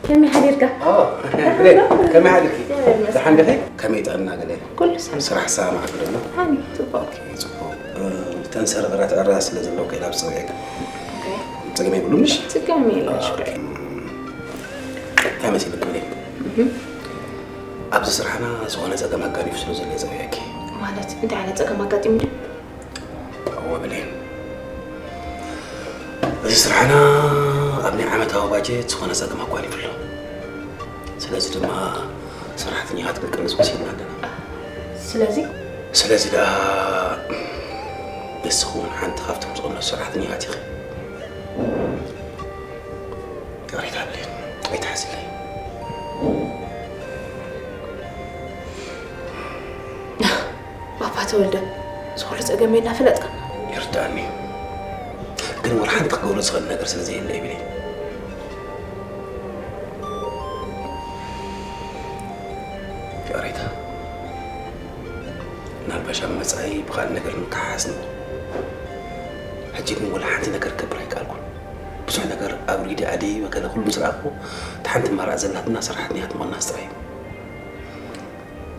ከመይ ሓዲርካ? ከመይ ሓዲርኪ? ደሓን ዲኺ? ከመይ ጥዕና ገለ? ኩሉ ሰላም። ስራሕ ሳ ማዕግዶ ኣሎ? ሓኒ ጽቡቅ። ጽቡቅ። እተን ሰርቨራት ዕራ ስለ ዘለዋ ከይዳ ብፀውዒ። ፀገም የብሉ ምሽ? ጽገም የለሽ። እንታይ መሲሉ ክብል ኣብዚ ስራሕና ዝኾነ ፀገም ኣጋዲፉ ስለ ዘሎ የፀውዒኪ። ማለት እንታይ ዓይነት ጸገም ኣጋጢሙ ድዩ? እወ ብሌን፣ እዚ ስራሕና ኣብ ናይ ዓመታዊ ባጀት ዝኾነ ፀገም ኣጓኒፉ ኣሎ። ስለዚ ድማ ሰራሕተኛታት ክንቅንስ ወሲድና ኣለና። ስለዚ ስለዚ ደኣ ንስኺ እውን ሓንቲ ካብቶም ዝቕነሱ ሰራሕተኛታት ኢኺ። ይቕሬታ ብሌን፣ ኣይትሓዝለይ። ባባ ተወልደ፣ ዝኹሉ ጸገመይ እናፈለጥካ? ይርዳእኒ፣ ግን ወላ ሓንቲ ክገብሮ ዝኽእል ነገር ስለ ዘየለ ይብለይ። ይቕሬታ፣ ምናልባሽ ኣብ መጻኢ ብኻልእ ነገር ንከሓሓስ ንብል። ሕጂ ግን ወላ ሓንቲ ነገር ክገብር ኣይከኣልኩን። ብዙሕ ነገር ኣብ ሪዲ ኣደይ ወገለ ኩሉ ምስ ረኣኹ፣ እቲ ሓንቲ ኣማራጺ ዘላትና ሰራሕተኛታት ምቕናስ ጥራይ እዩ።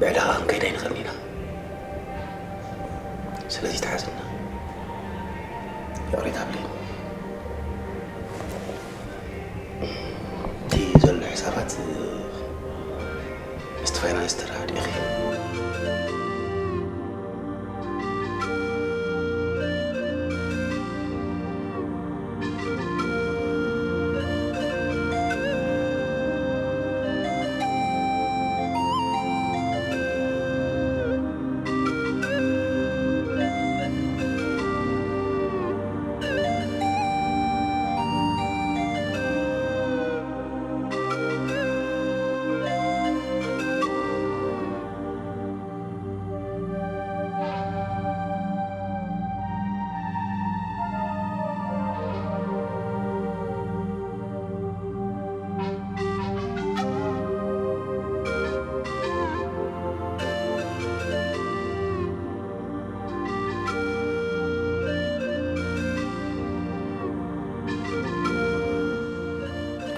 ብዕዳኻ ክንከይድ ኣይንኽእልን ኢና። ስለዚ ተሓዝና። ይቕሬታ ብለይ። እቲ ዘሎ ሕሳባት ምስቲ ፋይናንስ ተረዳዲእኺ።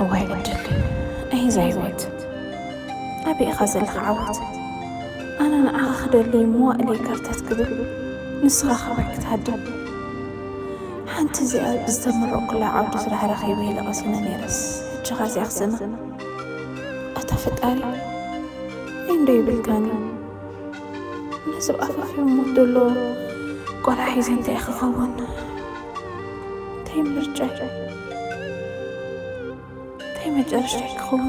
እዋይ ዕድል፣ ኣይ እዛ ህይወት። ኣበይ ኢኻ ዘለኻ ዓወት? ኣነ ንዓኻ ክደሊ መዋእለይ ከርተት ክብል፣ ንስኻ ካባይ ክትሃድም። ሓንቲ እዚኣ ብዝተመረቕኩላ ዓውዲ ስራሕ ረኺበ ኢለ ቀሲነ ነይረስ፣ ሕጂ ኸ እዚኣ ክስእና? ኣታ ፈጣሪ፣ እንታይ እንዶ ይብልካኒ? ነዚ ኣፋፊ ሞት ዘሎ ቆልዓ ሒዘ እንታይ ክኸውን? እንታይ ምርጫይ? እንታይ መጨረሽታይ ክኸውን?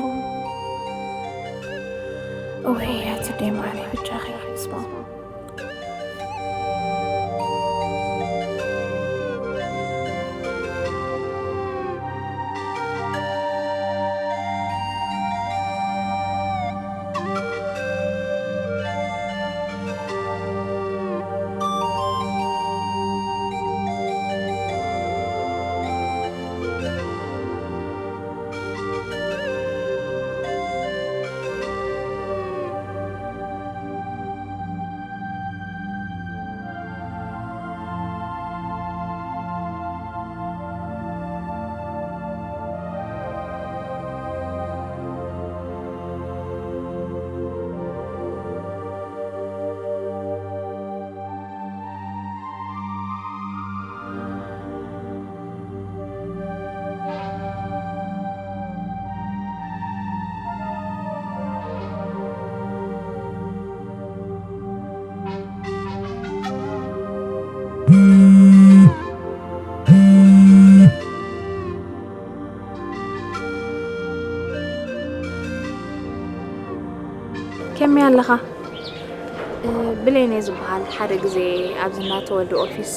እወይ ኣቲ ደይ ማዓረይ ብጃኺ ስማ። ከመይ ኣለኻ? ብሌን እየ ዝበሃል። ሓደ ግዜ ኣብዚ እናተወልደ ኦፊስ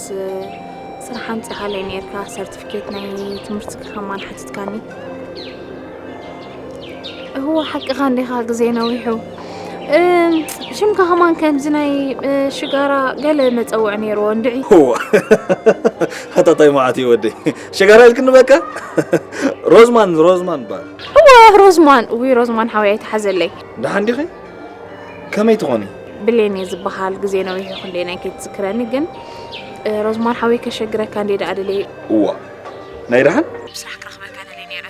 ስራሕ ኣምፂኻለይ ነይርካ፣ ሰርቲፊኬት ናይ ትምህርትካ ከማን ሓቲትካኒ። እዎ ሓቅኻ እንዲኻ፣ ግዜ ነዊሑ። ሽምካ ከማን ከምዚ ናይ ሽጋራ ገለ መፀውዒ ነይርዎ እንድዒ። ሃታታይ መዓት እዩ ወደይ። ሸጋራ ኢልክኒ በቃ። ሮዝማን ሮዝማን በሃል። እወ ሮዝማን። እውይ ሮዝማን ሓወይ ኣይትሓዘለይ። ደሓን ዲኺ? ከመይ ትኾኒ? ብሌን እየ ዝበሃል። ግዜ ነዊሑ ክንደይ ናይ ከይትዝክረኒ ግን ሮዝማን ሓወይ ከሸግረካ እንዴ ደኣ ደለየ። እዋ ናይ ደሓን? ብስራሕ ክረኽበካ ደለየ ነይረ።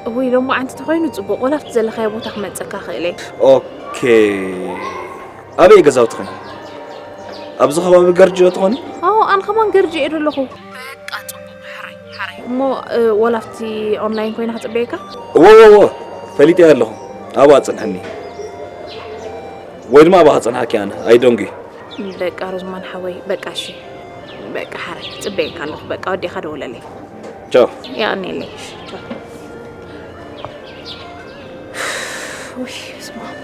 እውይ፣ ሎማዓንቲ ተኾይኑ ጽቡቕ፣ ወላ ኣብቲ ዘለኻዮ ቦታ ክመጸካ ክእል እየ። ኦኬ። ኣበይ ገዛውትኺ? ኣብዚ ከባቢ ገርጂ ዶ ትኾኒ? ኣዎ፣ ኣነ ከማን ገርጂ እየ ዘለኹ። በቃ ጽቡቕ፣ ሓራይ፣ ሓራይ። እሞ፣ እ፣ ወላ ኣብቲ ኦንላይን ኮይና ክጽበየካ? እዎ፣ እዎ፣ እዎ፣ ፈሊጠ ኣለኹ። ኣብኣ ጽንሐኒ። ወይ ድማ ኣብኣ ክጸንሓኪ ኣነ። ኣይደንጉ። በቃ ሮዝማን ሓወይ፣ በቃ እሺ። በቃ ሓራይ፣ ጽበየካ ኣለኹ። በቃ ወዲኻ ደውለለይ። ቻው። የቐንየለይ። እሺ፣ ቻው። ውይ፣ በስመ ኣብ።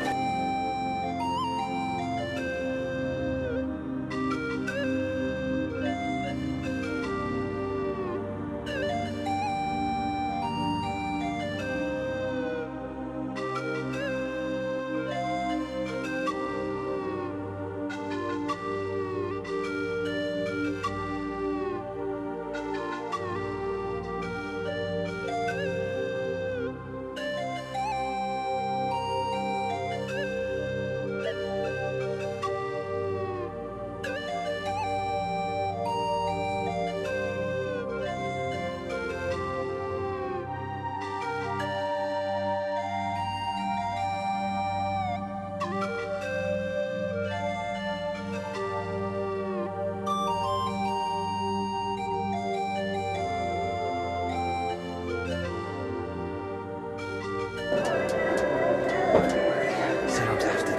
ሰላም ዝሓፍተይ።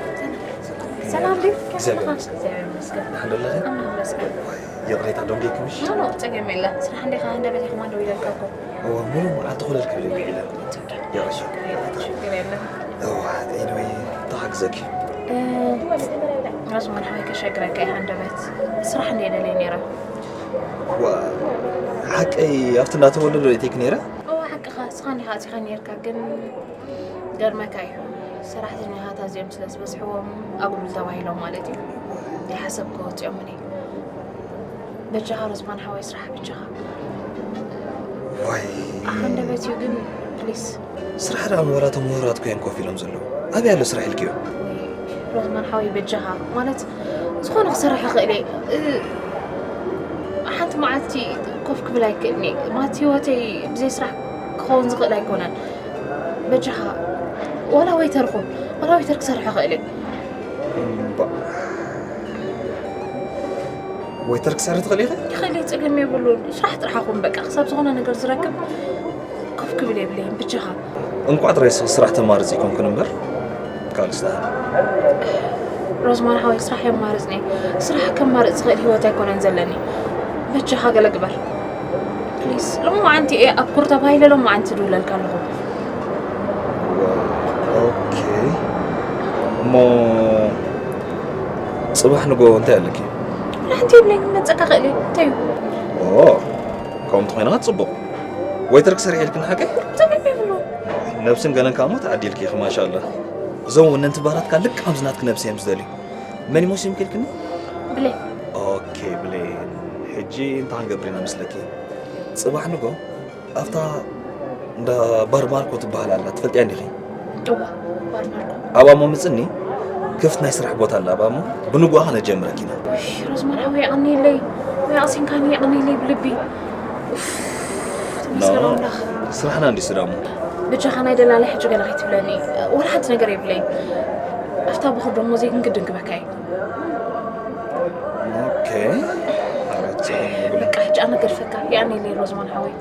ሰላም ዲዩ? ከመይ ኣለኻ? እግዚኣብሔር ይመስገን። እግዚኣብሔር ይመስገን። ደሓን ዶ ኣለኺ? ኣምላኽ ይመስገን። ይቕሬታ ደንጊየኩም እሺ? ኖ፣ ኖ፣ ጸገም የለን። ስራሕ እንዲኻ፣ ሃንደበተይ ከማን ደው ኢለልካ እኮ። እወ፣ ሙሉእ መዓልቲ ኮለል ክብል እየ ውዒለ። It's okay። ያው እሺ። ችግር የለን። እወ፣ anyway፣ እንታይ ክሕግዘኪ? እ፣ ሮዝማን ሓወይ፣ ከሸግረካ እየ ሃንደበት። ስራሕ እንድየ ደልየ ነይረ። ዋ፣ ሓቀይ ኣብቲ እንዳተወለዶ እቴክ ነይረ? እወ፣ ሓቅኻ፣ ንስኻ እንዲኻ ኣቲኻ ነይርካ፣ ግን ገርመካ እዩ። ሰራሕተኛታት እዚኦም ስለ ዝበዝሕዎም ኣጉሉል ተባሂሎም ማለት እዩ። ዘይሓሰብክዎ ወፂኦምኒ። በጃኻ ሮዝማን ሓወይ ስራሕ በጃኻ። ዋይ። ኣሓንደበት እዩ ግን ፕሊስ። ስራሕ ደኣ እሞ ዋላ እቶም ምሁራት እኮ እዮም ኮፍ ኢሎም ዘለዉ። ኣበይ ኣሎ ስራሕ ኢልክዮ? ወይ ሮዝማን ሓወይ በጃኻ ማለት ዝኾነ ክሰርሕ ይኽእል እየ። እ፣ ሓንቲ መዓልቲ ኮፍ ክብል ኣይክእልን እየ። ማለት ህይወተይ ብዘይ ስራሕ ክኸውን ዝኽእል ኣይኮነን። በጃኻ ዋላ ዌይተር ኹን፣ ዋላ ዌይተር ክሰርሕ ይኽእል እየ። እምባ-፣ ዌይተር ክሰርሕ ትኽእል ኢኺ? ይኽእል እየ፣ ጸገም የብሉን። ስራሕ ጥራሕ ኹን በቃ፣ ክሳብ ዝኾነ ነገር ዝረክብ ኮፍ ክብል የብለይን፣ በጃኻ። እንቋዕ ጥራይ ስራሕ ተማርጺ ኣይኮንኩን እምበር፣ ካልእ ስራሕ። ሮዝማን ሓወይ፣ ስራሕ የማርጽኒ። ስራሕ ከማርጽ ዝኽእል ህይወት ኣይኮነን ዘለኒ። በጃኻ ገለ ግበር። ፕሊስ፣ ሎማዓንቲ እየ ኣብ ኩር ተባሂለ ሎማዓንቲ ድውለልካ ኣለኹ። ኦኬ። እሞ ጽባሕ ንጎ እንታይ ኣለኪ? ንሓንቲ የብለይን፣ መጸካ ክእል እየ። እንታይ እዩ? ኦ፣ ከምኡ እንተኾይና ጽቡቕ። ወይተር ክሰርሕ ኢልክን ሓቀይ? ጸገም የብሉን። ነብስን ገለን ከኣ እሞ ተዓዲልኪ ኢኺ፣ ማሻኣላ። እዞም ወነንቲ ባህርያትካ ልክዕ ከምዚ ናትኪ ነብሲ እዮም ዝደልዩ። መን ይመስልኩም ኢልክኒ? ብሌን። ኦኬ፣ ብሌን። ሕጂ እንታይ ክንገብር ኢና መስለኪ? ጽባሕ ንጎ ኣብታ እንዳ ባር ማርኮ ትበሃል ኣላ፣ ትፈልጥያ እንዲኺ? እዋ፣ ባር ማርኮ። ኣብኣ እሞ ምጽኒ፣ ክፍት ናይ ስራሕ ቦታ ኣላ፣ ኣብኣ እሞ ብንጉኣ ከነጀምረኪ ኢና። እሽ፣ ሮዝማን ሓወይ፣ የቐንየለይ። ወይ ኣቕሲንካኒ፣ የቐንየለይ ብልቢ። ኡፍ፣ ኖ፣ ተመስገን ኣምላኽ። ስራሕና እንዲ ስዳሙ። ብጃኻ ናይ ደላላ ሕጂ ገለ ከይትብለኒ። ወላ ሓንቲ ነገር የብለይን። ኣብታ ብኹር ደሞዘይ ግን ግድን ክበካ እዩ። ኦኬ። ኣረች በቃ፣ ሕጂ ኣነ ገድፈካ። የቐንየለይ ሮዝማን ሓወይ።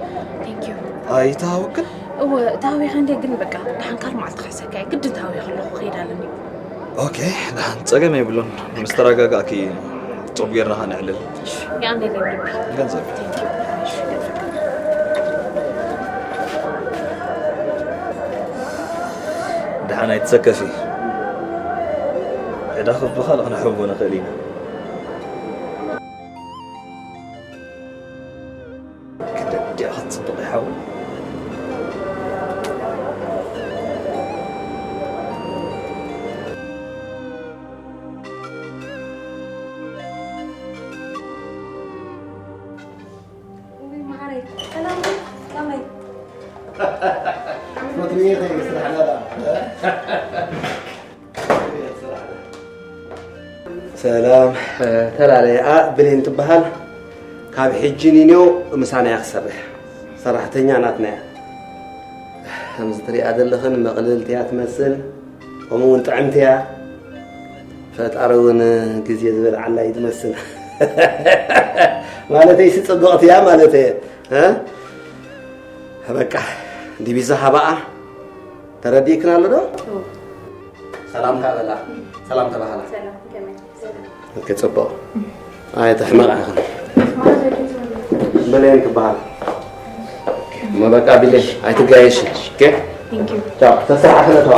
Thank you። ኣይተሃወክን? እወ፣ ተሃዊኸ እንዴ፣ ግን በቃ፣ ደሓን ካልእ መዓልቲ ክሕሰካ እየ። ግድን ተሃዊኸ ኣለኹ፣ ክኸይድ ኣለኒ። ኦኬ፣ ደሓን፣ ጸገም የብሉን። ምስ ተረጋጋእኪ ጽቡቕ ጌርና ኸነዕልል። እሺ፣ የቐንየለይ ብልቢ። ገንዘብ። Thank you። እሺ፣ ገንዘብ። ደሓን ኣይትሰከፊ። ዕዳ ክቢ ካልእ ክነሕቦ ንኽእል ኢና። ክንደይ ክትጽብቕ ይሓዊ። ውይ፣ መዓረይ፣ ሰላም ዶ? ከመይ? ፈትኒ ኢኺ ስራሕና ደኣ። ሰላም፣ ተላለያ ብሌን ትበሃል። ካብ ሕጂ ኒንዮ ምሳና እያ ክሰርሕ። ሰራሕተኛ ናትና እያ። ከምዚ ትሪኣ ዘለኽን ምቕልልቲ እያ ትመስል፣ ከምኡ እውን ጥዕምቲ እያ። ፈጣሪ እውን ግዜ ዝበልዓላ እዩ ትመስል። ማለተይ ሲ ጽብቕቲ እያ ማለት እየ። እ? በቃ ዲቪዛ ሃባኣ። ተረዲእክን ኣሎ ዶ? እዎ። ሰላምታ በላ። ሰላም ተባሃላ። ሰላም፣ ከመይ? ሰላም። ኦኬ፣ ጽቡቕ። ኣይትሕመቕ ኢኹም። ብሌን ትበሃል። እሞ በቃ ብሌን፣ ኣይትጋየሽ። ኦኬ? Thank you። ቻው። ተሰራሕክነ ተዋ።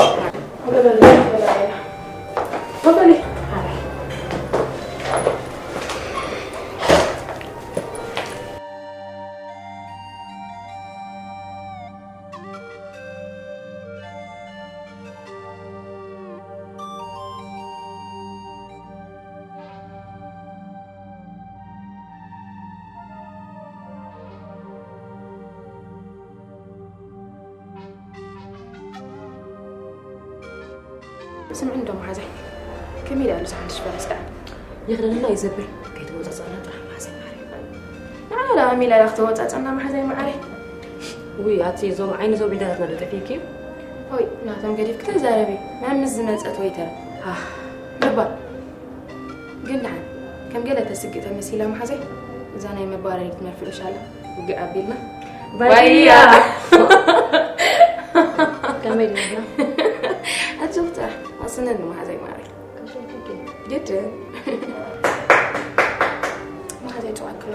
ስምዒ እንዶ መሓዛይ፣ ከመይ ደኣ ኣሎ እዚ ሓድሽ ፈረስ ደኣ? ይኽደነና እዩ ዘብል፣ ከይተወጻጸኣና ጥራሕ መሓዛይ ማዕረ። ንዓና ደኣ ኣሚላ ደኣ ክተወጻጸና መሓዛይ ማዕረ። ውይ፣ ኣቲ እዞም ዓይኒ እዞም ዒዳታትና ዶ ጠፊእኪ እዩ? ሆይ፣ ናቶም ገዲፍኪ ተዛረቢ። ናብ ምስ ዝመጸት ወይተር። ኣህ። ምባል። ግን ደሓን፣ ከም ገለ ተስግእ ተመሲላ መሓዘይ፣ እዛ ናይ መባረሪት መርፍእ ሻላ ውግእ ኣቢልና። ባይያ! ከመይ ዲና? ኣጆኺ ጥራሕ፣ ኣስነኒ መሓዘይ ማረይ። ግድን። መሓዘይ ጽዋዕ ክሎ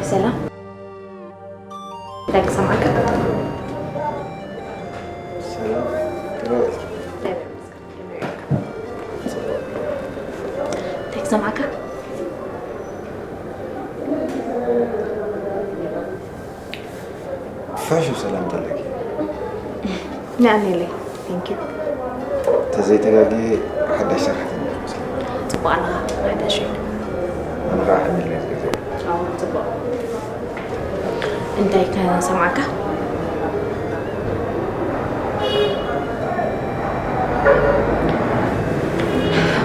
ሰላም። እንታይ ክሰምዓካ? ሰላም። እንታይ ክሰምዓካ? ፋሽን ሰላምታ ኣለኪ። ንኣሜለይ። Thank you። ተዘይተጋግየ ሓዳሽ ሰራሕተኛ እየ መስለኒ። ጽቡቕ ኣለኻ፣ ሓዳሽ እዩ። ኣነ ኸዓ ሓሚለ እየ ዝገዝእ። ኣዎ፣ ጽቡቕ። እንታይ ከሰምዓካ?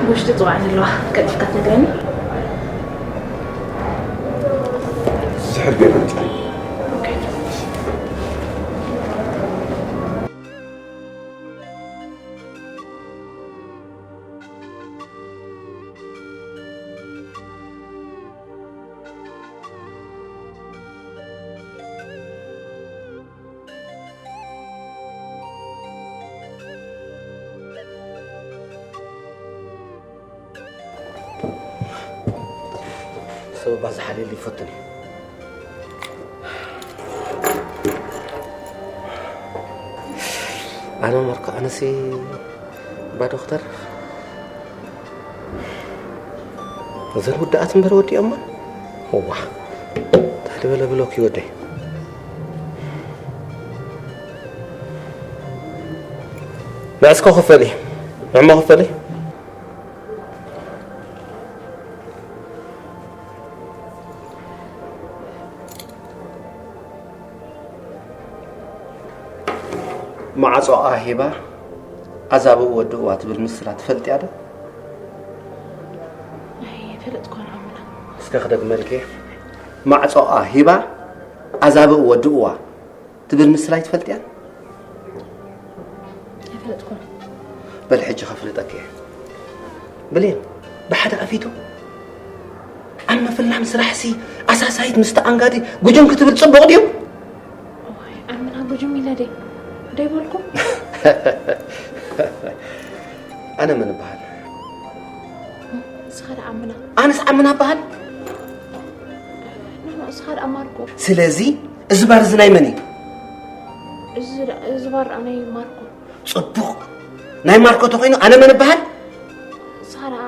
ብውሽጢ ጽዋዕ ዘለዋ ቀልጢፍካ ትነግረኒ? ዝሕል ገይሩ። ኦኬ። ሰብ እባ ዝሓልየሉ ይፈትን እዩ። ኣነ መርኮ ኣነሲ እባ ዶክተር፣ እዘን ውድኣት እምበር ወዲኦማ። እዋ፣ እንታይ ዝበለ ብሎክ እዩ ወደይ። ንዕስኮ ክፈሊ፣ ንዕሞ ክፈሊ። ማዕጾኣ ሂባ ኣዛብኡ ወድእዋ ትብል ምስላ ትፈልጥያ ዶ? ኣይፈለጥኩን ኣሙና። እስከ ክደግመልኪ። ማዕጾኣ ሂባ ኣዛብኡ ወድእዋ ትብል ምስላ ኣይትፈልጥያን? ኣይፈለጥኩን። በል ሕጂ ከፍልጠኪ እየ። ብሌን፣ ብሓደ ኣፊቱ ኣብ ምፍላም ስራሕሲ ኣሳሳይት ምስቲ ኣንጋዲ ጉጅም ክትብል ጽቡቕ ድዩ? እዋይ፣ ኣምና ጉጅም ኢለ ደይ ደይበልኩ። ኣነ መን እበሃል? ንስኻ ደኣ ኣምና። ኣነስ ኣምና እበሃል? ኖ፣ ኖ፣ ንስኻ ደኣ ማርኮ። ስለዚ እዚ ባር እዚ ናይ መን እዩ? እዚ ደ-፣ እዚ ባር ደኣ ናይ ማርኮ። ጽቡቕ። ናይ ማርኮ ተኾይኑ ኣነ መን እበሃል? ንስኻ ደኣ፣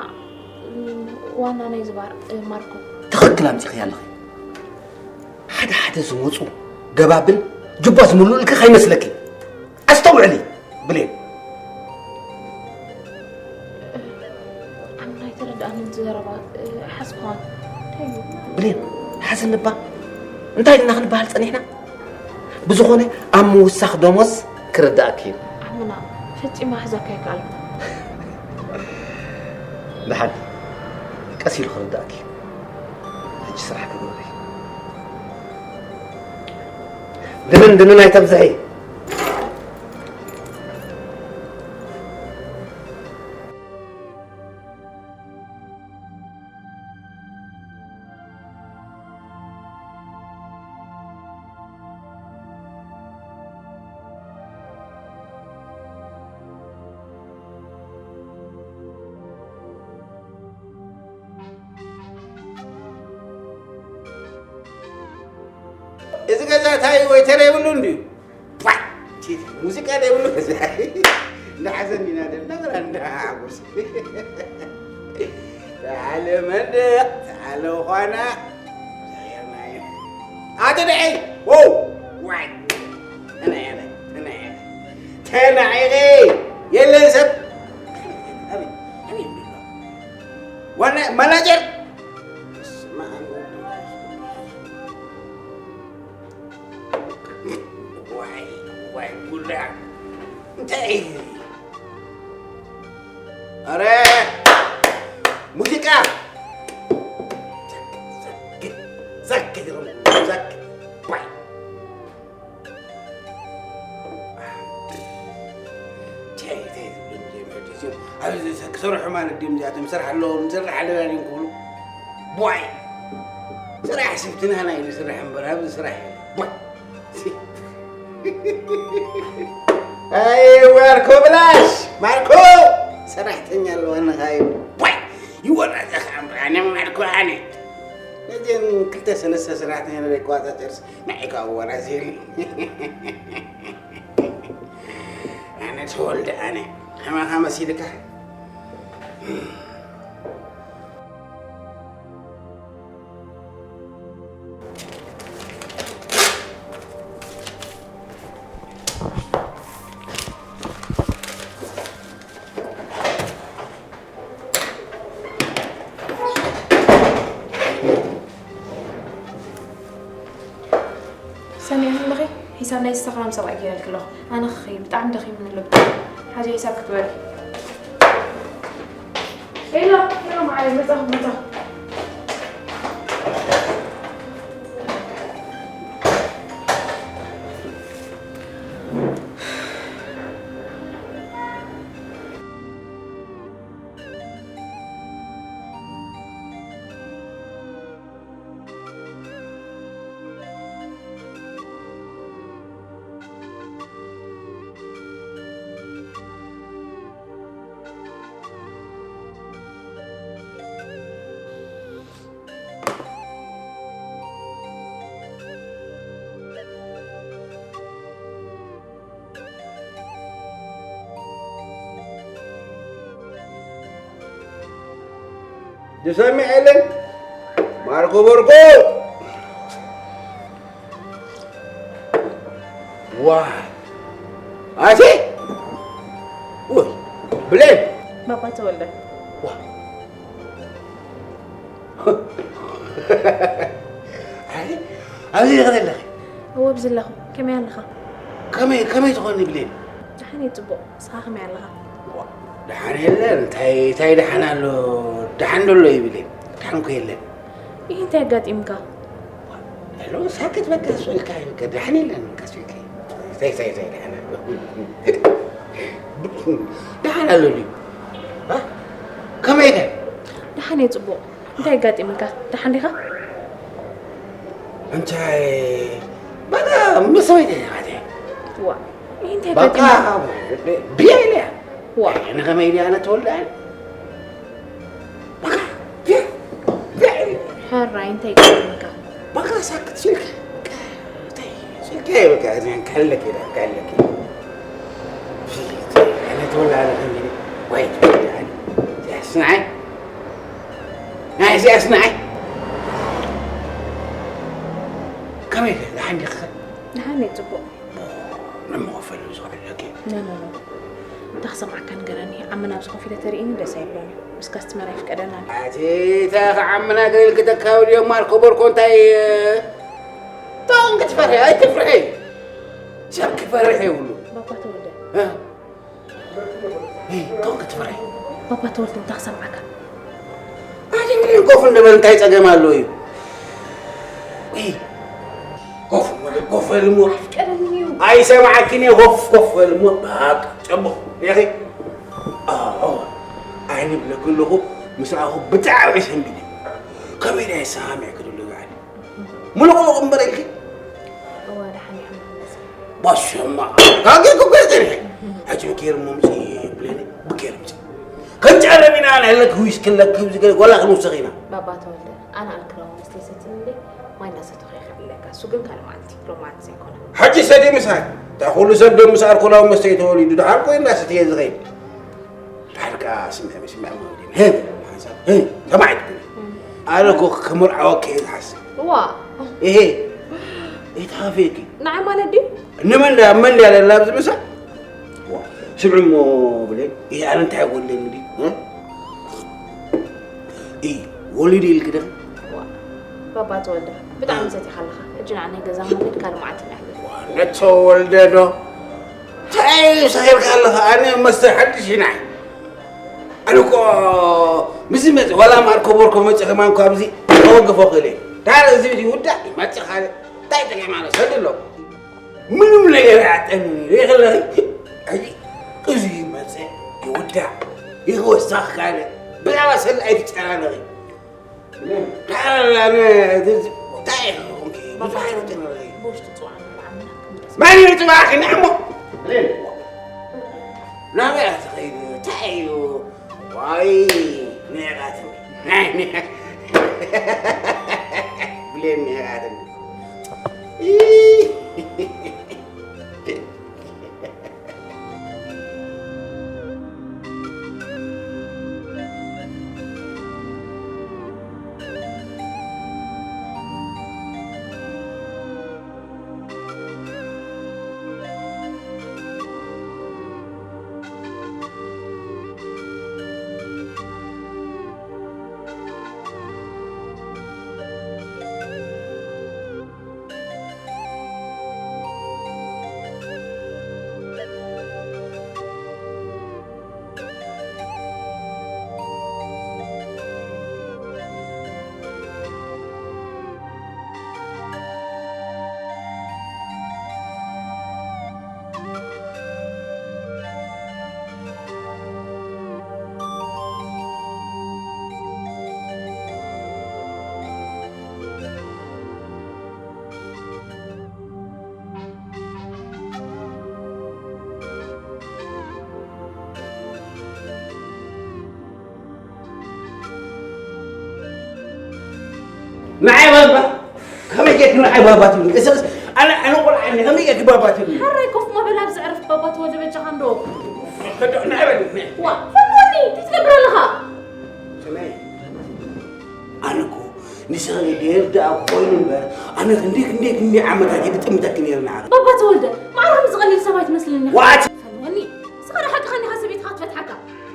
እም፣ ዋና ናይ እዚ ባር፣ እ፣ ማርኮ። ትኽክል ኣምጺኽያ ኣለኺ። ሓደ ሓደ ዝመጹ ደባብን ጅባ ዝምልኡልኪ ከይመስለኪ። ኣስተውዕሊ ብሌን። ብሌን፣ ሓዝኒ እባ እንታይ ድና ክንበሃል ጸኒሕና? ብዝኾነ ኣብ ምውሳኽ ደሞዝ ክርዳእኪ እዩ። ዓምና፣ ፈጺማ ክሕዘካ ኣይከኣልኩ። ደሓን፣ ቀስ ኢሉ ክርዳእኪ እዩ። ሕጂ ስራሕ ክገብር እዩ። ድንን ድንን ኣይተብዝሒ። እዚ ገዛ እንታይ ወይተር የብሉን ድዩ? ፓ! ቺ፣ ሙዚቃ ዘይብሉ ገዛ። እንዳሓዘን ኢና ዘለና፣ ወላ እንዳሓጎስ። ተዓለ መንደቕ፣ ተዓለ ዃና። ኣቲ ድዒ! ዎ! ዋይ! ተናዒቐ፣ ተናዒቐ። ተናዒቐ! የለን ሰብ። ኣበይ? ኣበይ ኣሎ? ዋና ማናጀር? በስመ ኣብ ወወልድ ወመንፈስ ቅዱስ። ዋይ፣ ዋይ፣ ጉዳ። እንታይ እዩ? ኣረ፣ ሙዚቃ። ዘግት፣ ዘግት፣ ዘግት፣ ዘግት። ዋይ። ቴይ፣ ቴይ፣ ኣብዚ ክሰርሑ ማለት ድዮም እዚኣቶም? ስራሕ ኣለዎም፣ ንሰርሕ ኣለና ድዮም ክብሉ? ቦይ! ስራሕ ስብትና ናይ ስራሕ እምበር፣ ኣብዚ ስራሕ የለን። ቦይ! ኣይ፣ ማርኮ ብላሽ! ማርኮ! ሰራሕተኛ ኣለዋ ንኻዩ። ቦይ! ይወራዘ ኸዓ እምበር፣ ኣነ ማርኮ ኣነ። ነዚን ክልተ ሰለስተ ሰራሕተኛ ዘይቆጻጸርስ ንዓይ ከዓ ወራዘ የለን። ኣነ ተወልደ ኣነ ከማኻ መሲልካ። ሰሚዕኒ ኣለኺ? ሒሳብ ናይ ዝሰኽራም ሰብኣይ ገይረልኪ ኣለኹ። ኣነ ክኸይድ ብጣዕሚ ደኺሙኒ ኣሎ። ብጣዕሚ። ሓዚ ሒሳብ ክትበሊ። ሄሎ፣ ሄሎ፣ መዓረይ፣ መጻኹ፣ መጻኹ። ዝሰምዕ የለን። ማርኮ ቦርኮ። ዋይ። ኣቲ? ውይ፣ ብሌን። ባባ ተወልደ። ዋ። ኣይ፣ ኣብዚ ዲኺ ዘለኺ? እወ፣ ኣብዚ ኣለኹ። ከመይ ኣለኻ? ከመይ፣ ከመይ ትኾኒ ብሌን? ደሓን እየ፣ ጽቡቕ። ንስኻ ከመይ ኣለኻ? ዋ፣ ደሓን የለን። እንታይ፣ እንታይ ደሓን ኣሎ? ደሓን ዶ ኣሎ እዩ ብሌን? ደሓን እኮ የለን። ይህ እንታይ ኣጋጢምካ? ሄሎ፣ ሳክት በቃ፣ እሱ ኢልካ እዩ፣ በቃ፣ ደሓን የለን፣ በቃ፣ እሱ ኢልካ እዩ። እንታይ፣ እንታይ፣ እንታይ ደሓን ኣሎ? ደሓን ኣሎ ድዩ? እ? ከመይ ኢለ? ደሓን እየ፣ ጽቡቕ። እንታይ ኣጋጢምካ? ደሓን ዲኻ? እንታይ፣ በቃ፣ ምስ ሰበይተይ እየ፣ ማለት እየ። ዋ፣ ይህ እንታይ በቃ፣ ኣጋጢምካ? ብያ ኢለ እያ። ዋ። ኣነ ከመይ ኢለ ኣነ ተወልደ ኣነ? በቃ፣ ቢያ፣ ቢያ። ሕራይ እንታይ ይገብረልካ? በቃ፣ ሳክት ስልክ። እንታይ ስልክ፣ በቃ፣ እዚኣን ካለክ ኢላ፣ ካለክ። ኣነ ተወላ፣ ኣነ ከሚኒ። ወይ፣ ኣነ። እዚኣስ ንዓይ። ናይ እዚኣስ ንዓይ። ከመይ፣ ደሓን ዲኻ? ደሓን እየ፣ ጽቡቕ። ንመኸፈሉ ዝኸፍለኪ። ኖ፣ ኖ፣ ኖ። እንታይ ክሰምዓካ ንገረኒ። ዓመና ኣብዚ ኮፍ ኢለ ተርእይኒ ደስ ኣይብሎን እዩ። ምስ ካስትመር ኣይፍቀደናን እዩ። ኣቲ፣ እንታይ ከ ዓመና ገለ ኢልኪ ተካብድዮ ማርኮ ቦርኮ እንታይ፣ ቶም ክትፈርሒ፣ ኣይትፍርሒ። ሰብ ክፈርሕ የብሉ። ባባ ተወልደ። እ? እ፣ ቶም ክትፈርሒ። ባባ ተወልደ እንታይ ክሰምዓካ? ኣቲ፣ እንግዲህ ኮፍ እንበል እንታይ ጸገም ኣለዎ እዩ? እ፣ ኮፍ በል፣ ኮፍ በል እሞ። ኣይፍቀደንን እዩ። ኣይሰምዓክን እየ፣ ኮፍ፣ ኮፍ በል እሞ። በቃ፣ ጽቡቕ። ያኺ? ኣዎ፣ ኣይንብለኪ ኣለኹ፣ ምስ ረኣኹ ብጣዕሚ ሰንቢደ። ከመይ ድየ ሰማሚዕኪ ዘሎ ጋዕዲ? ሙሉቕሉቕ እምበር ኢልኪ? እዋ፣ ደሓን እዩ፣ ኣምላኽ ይመስገን። ባስማ፣ ጋጌ እኮ እየ ጸኒሐ። ሕጂ ብኬር እሞ ምጺ ብለኒ፣ ብኬር ምጺ። ክንጨርም ኢና፣ ንሕለክ ዊስኪ ኣለክ፣ ብዚ ገለ ዋላ ክንውስኽ ኢና። ባባ ተወልደ፣ ኣነ ኣልክላዊ መስተ ይሰትይ እንዴ? ማይ እንዳሰተኹ እየ ከዕልለካ። እሱ ግን ካልእ መዓልቲ፣ ሎማዓንቲ ዘይኮነ። ሕጂ ሰትዩ ምሳይ። እታ ኩሉ ሰብ ዶ ምስ ኣልኮላዊ መስተ እዩ ተወሊዱ? ደሓር ኮይና ሰትየ ዝኸይድ። ዳርጋ ስምዕ፣ ስምዕ፣ ሞዴል። ሄ፣ ሓንሳብ፣ ሄ፣ ሰማዒ ትብሊ። ኣነ እኮ ክምርዓወኪ እየ ዝሓስብ። ዋ። እሄ፣ እየ ተኻፍየኪ። ንዓይ ማለት ድዩ? ንመን ድያ፣ መን ድያ ለላ ኣብዚ ምሳይ? ዋ፣ ስምዒ እሞ ብለይ። እየ፣ ኣነ እንታይ ወለኒ ድዩ? እ? እይ፣ ወሊዱ ኢልኪ ዶ? ዋ፣ ባባ ተወልደ፣ ብጣዕሚ ሰቲኻ ኣለኻ። ሕጂ ንዓናይ ገዛ ምውሊድ ካልእ መዓልቲ ኢና። ነተወልደ ዶ? እንታይ ሰኺርካ ኣለኻ? ኣነ መስተ ሓድሽ ኢና። ኣነ እኮ ምስዚ መጽ-፣ ዋላ ማርኮ ቦርኮ መጽእ ከማን እኮ ኣብዚ ከወግፎ ክእል እየ። ዳር እዚ ይውዳእ ይመጽእ ካልእ። እንታይ ጠቂም ኣሎ? ሰድ ኣሎ። ምንም ነገር ኣያጠኒ። ይኽለኺ። ሕጂ እዚ ይመጽእ ይውዳእ ይወሳኽ ካልእ። ብዛዕባ ሰድ ኣይትጨናነቒ። ኣነ፣ እንታይ ኢኹም? ብዙሕ ኣይወድን። ብውሽጢ ጽዋዕ ንብዓልና ክንደስ። መን እዩ ጽባሕ ክንዕሞ? ናበይ ትኸይድ? እንታይ እዩ? ዋይ፣ ንዕቓትኒ። ብሌን ንዕቓትኒ። ንዓይ ባባ፣ ከመይ ጌርኪ ንዓይ ባባ ትብሊ? እሰ-፣ እሰ-፣ ኣነ፣ ኣነ ቆልዓ እየ፣ ከመይ ጌርኪ ባባ ትብሊ? ሕራይ ኮፍ መበል ኣብዚ ዕረፍ ባባ ተወልደ በጃኻ እንዶ። ከዶ-፣ ንዓይ በል፣ ንዓይ። ዋ፣ ፈንወኒ፣ እንታይ ትገብር ኣለኻ? ስመይ፣ ኣነ እኮ ንስኺ ደየርዳእ ኮይኑ እምበር፣ ኣነ ክንደይ፣ ክንደይ፣ ክንደይ ዓመታት እየ ዝጥምተኪ ነይረ ንዓኺ። ባባ ተወልደ፣ ማዕረ ከምዚ ቀሊል ሰብ ኣይትመስልን ኢኻ። ዋት? ፈንወኒ፣ ንስኻ ዶ ሓቅኻ እንዲኻ ሰበይትኻ ትፈትሓካ?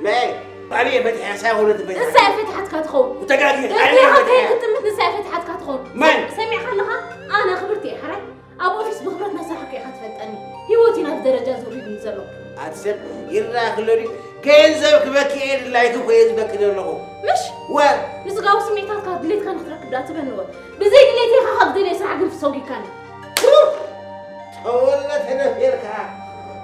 መይ፣ ኣነ እየ ፈቲሐ፣ ንሳ ኣይኮነትን ፈቲሓ። ንሳ እያ ፈቲሓትካ ትኸውን። ተጋጊ፣ ኣነ እየ ደድልኻ ፈቲሐ። ከይክትምት ንሳ እያ ፈቲሓትካ ትኸውን። መን? ሰሚዕካ ኣለኻ? ኣነ ክብርቲ እየ፣ ሕራይ። ኣብ ኦፊስ ብኽብረት እናሰርሓኩ ኢኻ ትፈልጠኒ። ህይወት እዩ ናብዚ ደረጃ እዚ ወሪዱኒ ዘሎ። ኣቲ ሰብ፣ ይረኣኽ ኣሎ ድዩ? ገንዘብ ክበኪ እየ ድላይኪ እኮ እየ ዝበኪ ዘለኹ። ምሽ? ወ- ንስጋዊ ስምዒታትካ ድሌትካ ንክትረክብ ደኣ ትበኒ ወ። ብዘይ ድሌተይ ኢኻ ካብ ዝደልየ ስራሕ ግን ትሰጒግካኒ። ሩር! ተወለ ተደፊርካ።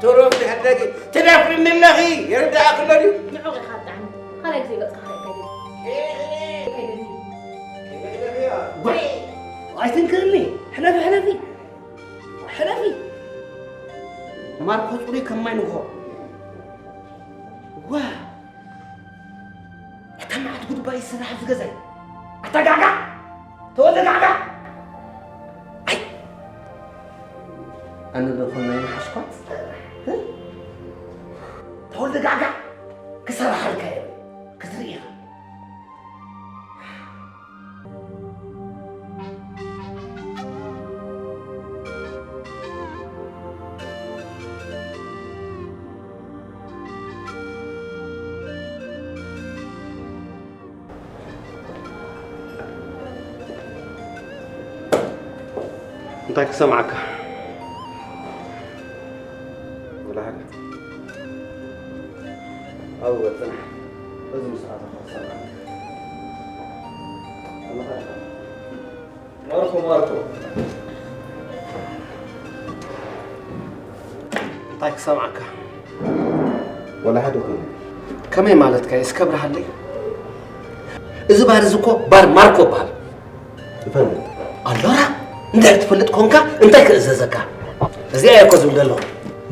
ተሮም ድሕደጊ። ትደፍርኒ ኣለኺ። ይርዳእክ ኣሎ ድዩ? ንዑቕ ኢኻ ብጣዕሚ። ካልኣይ ግዜ ገጽካ ክርኢ ከይደሊ። ከይደሊ። ኣይትንክርኒ። ሕለፊ፣ ሕለፊ። ሕለፊ። ማርኮ ጽሩይ ከም ማይ ንግሆ። ዋ! ኣታ መዓት ጉድባይ ይስራሕ ኣብዚ ገዛይ። ኣታ ጋጋ! ተወልደ ጋጋ! ኣይ! ኣነ ዶ ኮን ናይ መሓሽኳት? እ? ተወልደ ጋጋ! ክሰርሓልካ እየ። ክትርኢ ኢኻ። እንታይ ክሰምዓካ? ወላ ሓደ። ኣብኡ በል ጽናሕ። እዚ ምስ ኣተኻ ክሰምዓካ። ኣለኻ ኢኻ። ማርኮ፣ ማርኮ። እንታይ ክሰምዓካ? ወላ ሓደ ኮይኑ። ከመይ ማለትካ እዩ? እስከ ኣብርሃለይ። እዚ ባር እዚ እኮ ባር ማርኮ ይበሃል። እፈልጥ። ኣሎራ፣ እንድሕር ትፈልጥ ኮንካ እንታይ ክእዘዘካ? እዚኣ እየ እኮ ዝብል ዘለኹ።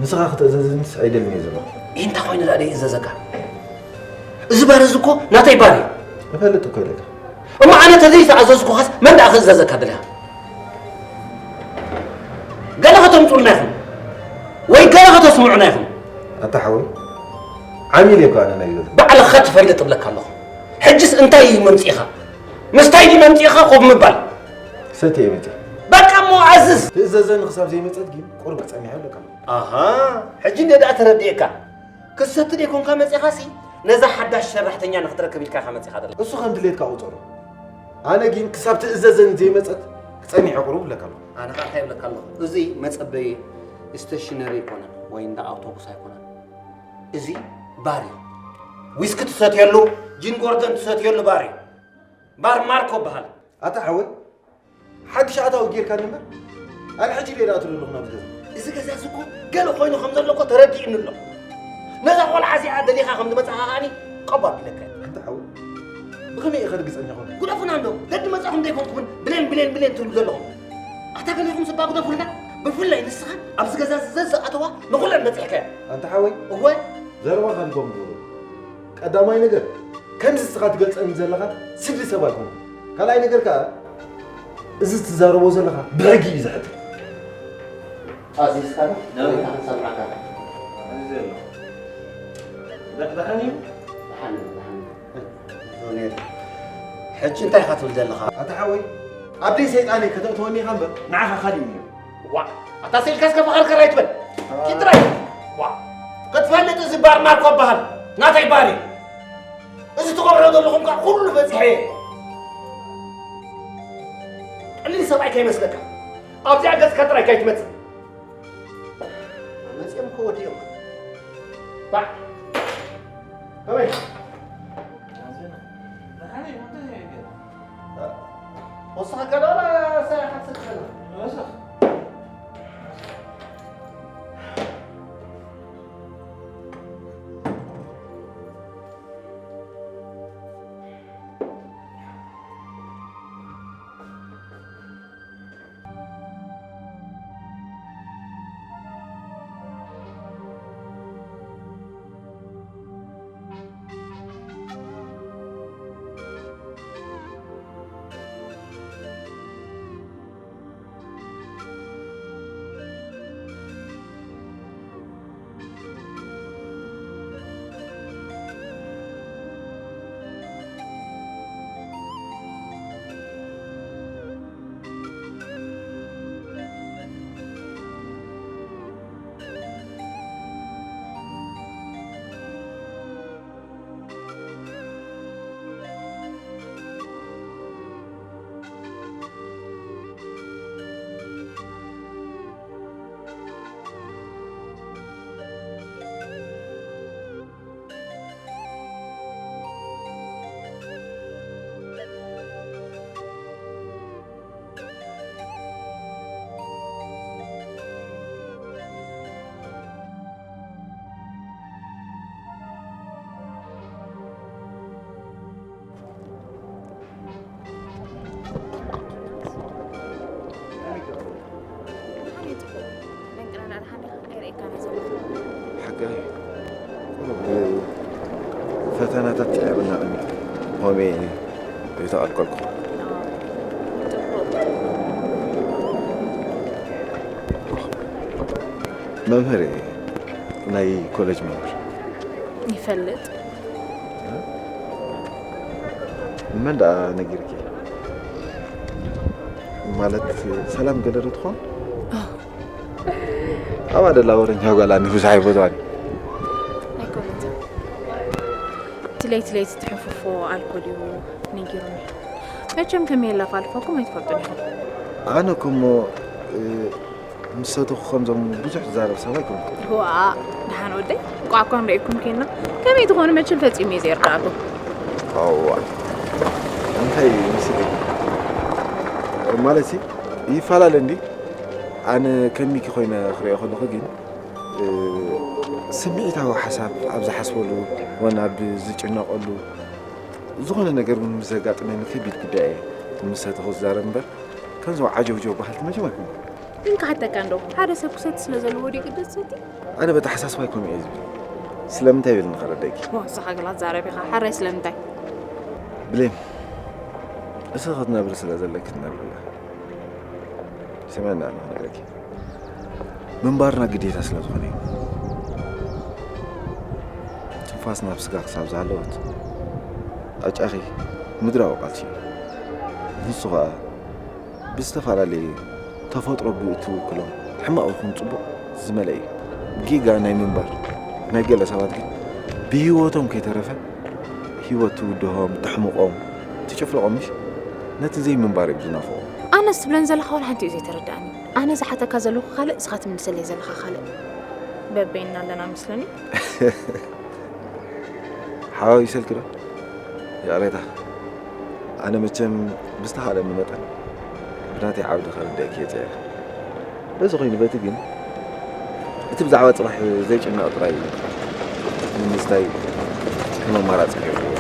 ንስኻ ክትእዘዝንስ ኣይደልን እየ ዘለኹ። እንታይ ኮይኑ ደኣ ደይእዘዘካ? እዚ ባር እዚ እኮ ናተይ ባር እዩ። እፈልጥ እኮ ኢለካ። እሞ ኣነ ተዘይተኣዘዝኩኻስ መን ደኣ ክእዘዘካ ደሊኻ? ገለ ከተምጽኡልና ኢኹም ወይ ገለ ከተስምዑና ኢኹም። ኣታ ሓወይ፣ ዓሚል እየ እኮ ኣነ ናይ ገዛ። ባዕልኻ ትፈልጥ እብለካ ኣለኹ። ሕጅስ እንታይ እዩ መምጺእኻ? ምስታይ ድዩ መምጺእኻ ኮፍ ምባል? ሰትየ እየ መጺእ። በቃ እሞ ኣዝዝ። ትእዘዘኒ ክሳብ ዘይመጸት ግን ቁሩብ ክጸንሕ እብለካ ኣለኹ። ኣሃ፣ ሕጂ እንደ ደኣ ተረዲኤካ። ክሰቲ ደይኮንካ መጺኻሲ፣ ነዛ ሓዳሽ ሰራሕተኛ ንኽትረክብ ኢልካ ኢኻ መጺኻ ዘለኻ። እሱ ከም ድሌትካ ቁጸሮ። ኣነ ግን ክሳብ ትእዘዘኒ ዘይመጸት ክጸንሕ ቁሩብ እብለካ ኣለኹ። ኣነ ኸኣ እንታይ እብለካ ኣለኹ? እዚ መጸበዪ ስቴሽነሪ ኣይኮነን ወይ እንዳ ኣውቶቡስ ኣይኮነን። እዚ ባር እዩ። ዊስኪ ትሰትየሉ፣ ጂን ጎርደን ትሰትየሉ ባር እዩ። ባር ማርኮ ይበሃል። ኣታ ሓወይ፣ ሓድሽ ኣታዊ ጌርካኒ እምበር፣ ኣነ ሕጂ ደኣ ትብሎ ኣለኹ ናብዚ ገዛ። እዚ ገዛ እዚ እኮ ገለ ኮይኑ ከም ዘሎ እኮ ተረዲእኒ ኣሎ። ነዛ ቆልዓ እዚኣ ደሊኻ ከም ዝመጻኻ ከኣኒ ቀብ ኣቢለካ እየ። ኣንታ ሓወይ፣ ብኸመይ ኢኻ ርግጸኛ ኾንካ? ግደፉና እንዶ፣ ደድመጻኹም ዘይኮንኩምን ብሌን፣ ብሌን፣ ብሌን ትብሉ ዘለኹም። ኣታ ገሊኹም ስባ ግደፉልና፣ ብፍላይ ንስኻ ኣብዚ ገዛ እዚ ዘዝኣተዋ ንኹለን በጺሕካዮ። ኣንታ ሓወይ፣ እወ። ዘረባኻ ንጎም ግበሮ። ቀዳማይ ነገር፣ ከምዚ ንስኻ ትገልጸኒ ዘለኻ ስድሪ ሰብ ኣይኮንኩን። ካልኣይ ነገር ከኣ፣ እዚ ትዛረቦ ዘለኻ ብሕጊ እዩ ዝሕተት። ኣዚዝካ ዶ? ደው ኢልካ ክንሰምዓካ። ኣዚዘ ኣሎ። ደሕደሐን እዩ? ደሓን እዩ፣ ደሓን እዩ። ነይሩ። ሕጂ እንታይ ኢኻ ትብል ዘለኻ? ኣታ ሓወይ፣ ኣብ ደይ ሰይጣነይ ከተእትወኒ ኢኻ እምበር፣ ንዓኻ ካልእ እዩ ነይሩ። ዋእ፣ ኣታ ስኢልካ እስከ ፈኸርከር ኣይትበል። ኪድ ጥራይ። ዋእ፣ ክትፈልጥ እዚ ባር ማርኮ ይበሃል። ናተይ ባር እዩ። እዚ ትገብሮ ዘለኹም ከኣ ኩሉ በጺሐ እየ። ቀሊል ሰብኣይ ከይመስለካ። ኣብዚኣ ገጽካ ጥራይ ከይትመጽእ። መጺኦም እኮ ወዲኦም። ባዕ። ከመይ? ወሰኸ ከዳላ ሳይ ሓሰብ ከዳላ። ሓቂ እዩ። ቁሩብ ፈተናታት ጽዒርና ቅድሚ ሆሜ ዘይተቐልቀልኩ። መምህር እየ፣ ናይ ኮሌጅ መምህር። ይፈልጥ። መን ደኣ ነጊርኪ? ማለት ሰላም ገለ ዶ ትኾን? ኣባ ደላ ወረኛ ጓል ኣነ ብዙሕ ኣይፈትዋን። ኣይኮነትን። እቲ ለይቲ ለይቲ ትሕንፍፎ ኣልኮል እዩ ነጊሩኒ። መቸም ከመይ የላፋልፈኩም ኣይትፈልጡን ኢኹም። ኣነ እኮ እሞ እ፣ ምስ ሰተኹ ከምዞም ብዙሕ ዝዛረብ ሰብ ኣይኮንኩን። ዋ፣ ደሓን ወደይ፣ እንቋዕ እኳ ንርእየኩም ኬንና። ከመይ ትኾኑ መቸም ፈጺሙ እየ ዘይርድኣኩም። እዋ፣ እንታይ መሲለኪ? ማለትሲ፣ ይፈላለ እንዲ? ኣነ ከም ሚኪ ኮይነ ክርእዮ ከለኹ ግን፣ እ፣ ስምዒታዊ ሓሳብ ኣብ ዝሓስበሉ፣ ወን ኣብ ዝጭነቐሉ፣ ዝኾነ ነገር እውን ምስ ዘጋጥመኒ ከቢድ ጉዳይ እየ ምስ ሰተኹ ዝዛረብ እምበር፣ ከምዞም ዓጀውጀው በሃልቲ መቸም ኣይኮንኩን። ግን ክሓተካ እንዶ፣ ሓደ ሰብ ክሰቲ ስለ ዘለዎ ድዩ ግደስ ሰቲ? ኣነ በተሓሳስባይ ከምኡ እየ ዝብል። ስለምንታይ ኢለ ንኸረደኪ? ዋ፣ ንስኻ ገለ ኣዛረብ ኢኻ። ሓራይ ስለምንታይ? ብሌን፣ እስኺ ክትነብሪ ስለ ዘለኪ ትነብሪ ኢኻ። ስምዕና፣ ኣነ ክነግረኪ። ምንባርና ግዴታ ስለ ዝኾነ እዩ። ትንፋስና ኣብ ስጋ ክሳብ ዝሃለወት፣ ኣጫኺ ምድራዊ ቃልሲ እዩ። ንሱ ኸኣ ብዝተፈላለየ ተፈጥሮ ብእትውክሎም ሕማቕ ይኹን ጽቡቕ ዝመልአ እዩ። ጌጋ ናይ ምንባር ናይ ገለ ሰባት ግን ብህይወቶም ከይተረፈ ህይወት ትውድሆም፣ ተሕምቖም፣ ትጭፍልቖም ምሽ ነቲ ዘይምንባር እዮም ዝናፍቑ። ኣነስ ትብለን ዘለኻ ዋላ ሓንቲ እዩ ዘይተረድኣኒ። ኣነ ዝሓተካ ዘለኹ ካልእ፣ ንስኻ ትምልሰለይ ዘለኻ ካልእ። በበይንና ኣለና መስለኒ። ሓዋዊሰልኪ ዶ? ይቕሬታ። ኣነ መቸም ብዝተኻእለኒ መጠን ብናተይ ዓውዲ ከረድአኪ እየ ጽዒረ። በዚ ኮይኑ በቲ ግን እቲ ብዛዕባ ጽባሕ ዘይጭነቕ ጥራይ እዩ ንምዝታይ ከም ኣማራጺ ገይርዎ።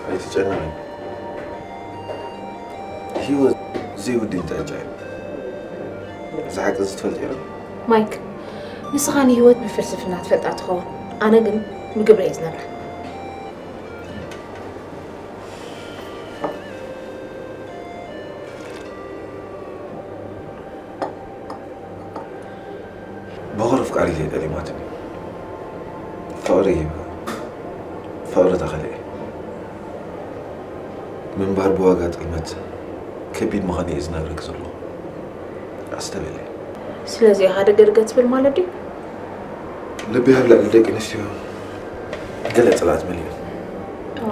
ኣይትጨነቒ። ህይወት ዘይውድን ተጫ እዩ። እዚ ሓቂ እዚ ትፈልጥ ኢኻ። ማይክ፣ ንስኻ ንህይወት ብፍልስፍና ትፈልጣ ትኸውን፣ ኣነ ግን ብግብሪ እየ ዝነብራ። በኹር ኣፍቃሪተይ ጠሊማትኒ። ፍቕሪ ሂባ፣ ፍቕሪ ተኸለ። ምንባር ብዋጋ ጥልመት ከቢድ ምዃኑ እየ ዝነግረኪ ዘለኹ። ኣስተብህሊ። ስለዚ ኢኻ ደገ ደገ ትብል ማለት ድዩ? ልቢ ኣብ ልዕሊ ደቂ ኣንስትዮ ገለ ጽልኣት መሊኡ። ኦ።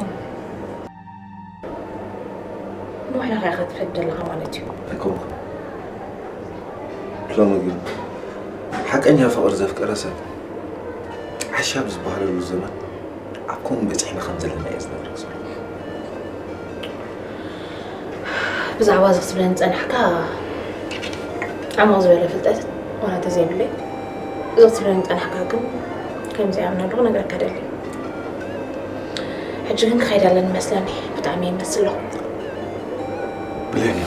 ንባዕልኻ ኢኻ ትፈዲ ዘለኻ ማለት እዩ። ኣይኮንኩን። ሎሚ ግን ሓቀኛ ፍቕሪ ዘፍቀረ ሰብ ዓሻ ብዝበሃለሉ ዘመን ኣብ ከምኡ በጺሕና ከም ዘለና እየ ዝነግረክ ዘለኹ። ብዛዕባ እዚ ክትብለኒ ዝጸናሕካ ዓሚቕ ዝበለ ፍልጠት ዋላ ተዘይብለይ እዞ ትብለኒ ጸናሕካ ግን ከምዚ ኣምና ኣለኹ ነገርካ ደሊ። ሕጂ ግን ክኸይድ ኣለኒ መስለኒ። ብጣዕሚ ይመስል ኣለኹ። ብሌን፣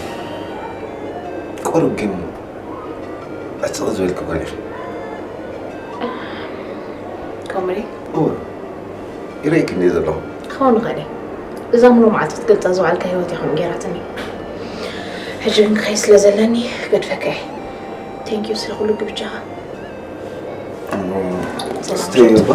ቁሩብ ግን ዕጽቕ ዝበልኪ ኮነ ኢኺ። ከምሪ እወ፣ ይረእይኪ እንደ ዘለኹ። ክኸውን ይኽእል እዩ። እዛ ሙሉ መዓልቲ ክትገልጻ ዝውዓልካ ህይወት ኢኹም ገይራትኒ። ሕጂ ግን ክኸይ ስለ ዘለኒ ክገድፈካ እየ። ቴንኪዩ ስለ ኩሉ ግብቻኻ። ስትሬ እባ።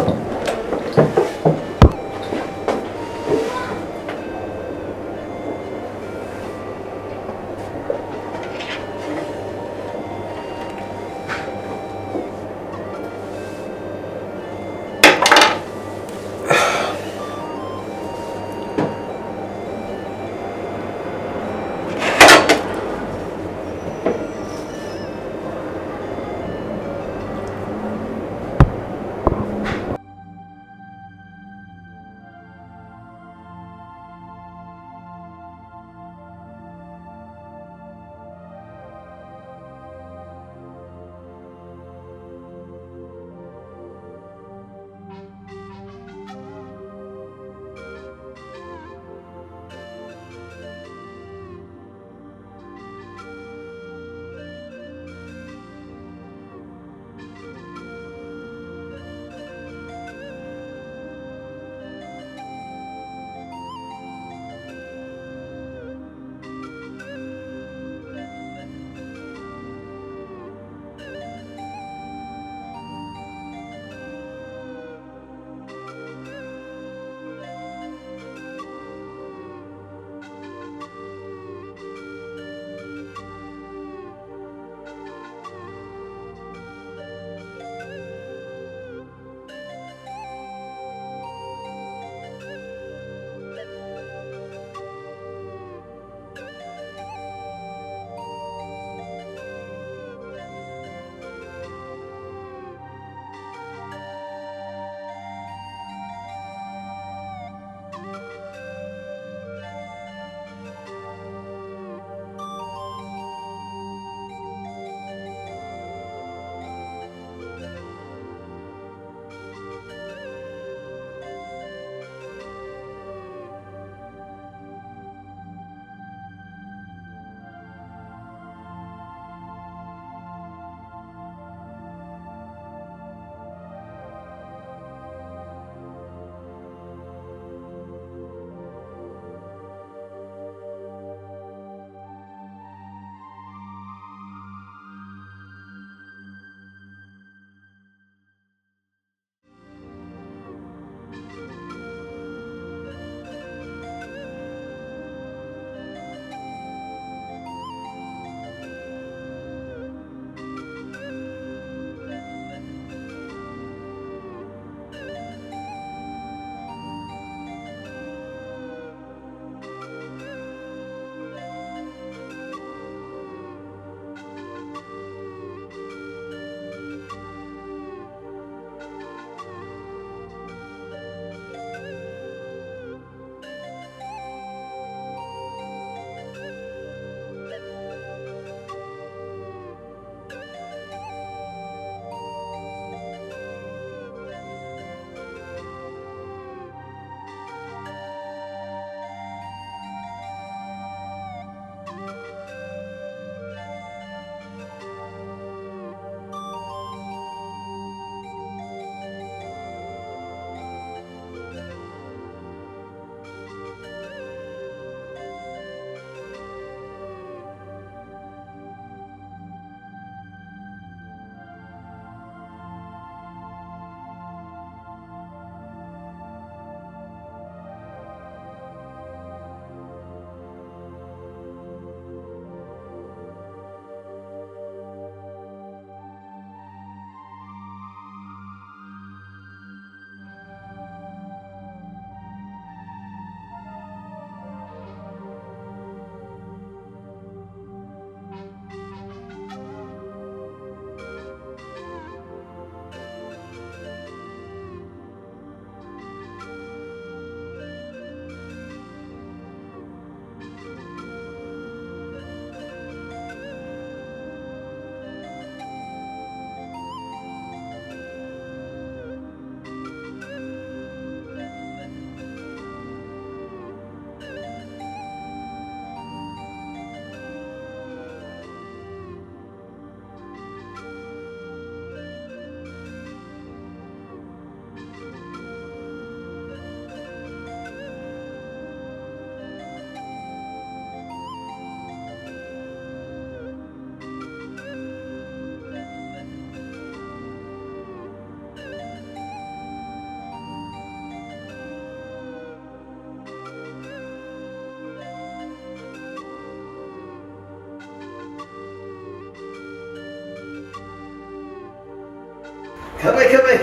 ከመይ ከመይ?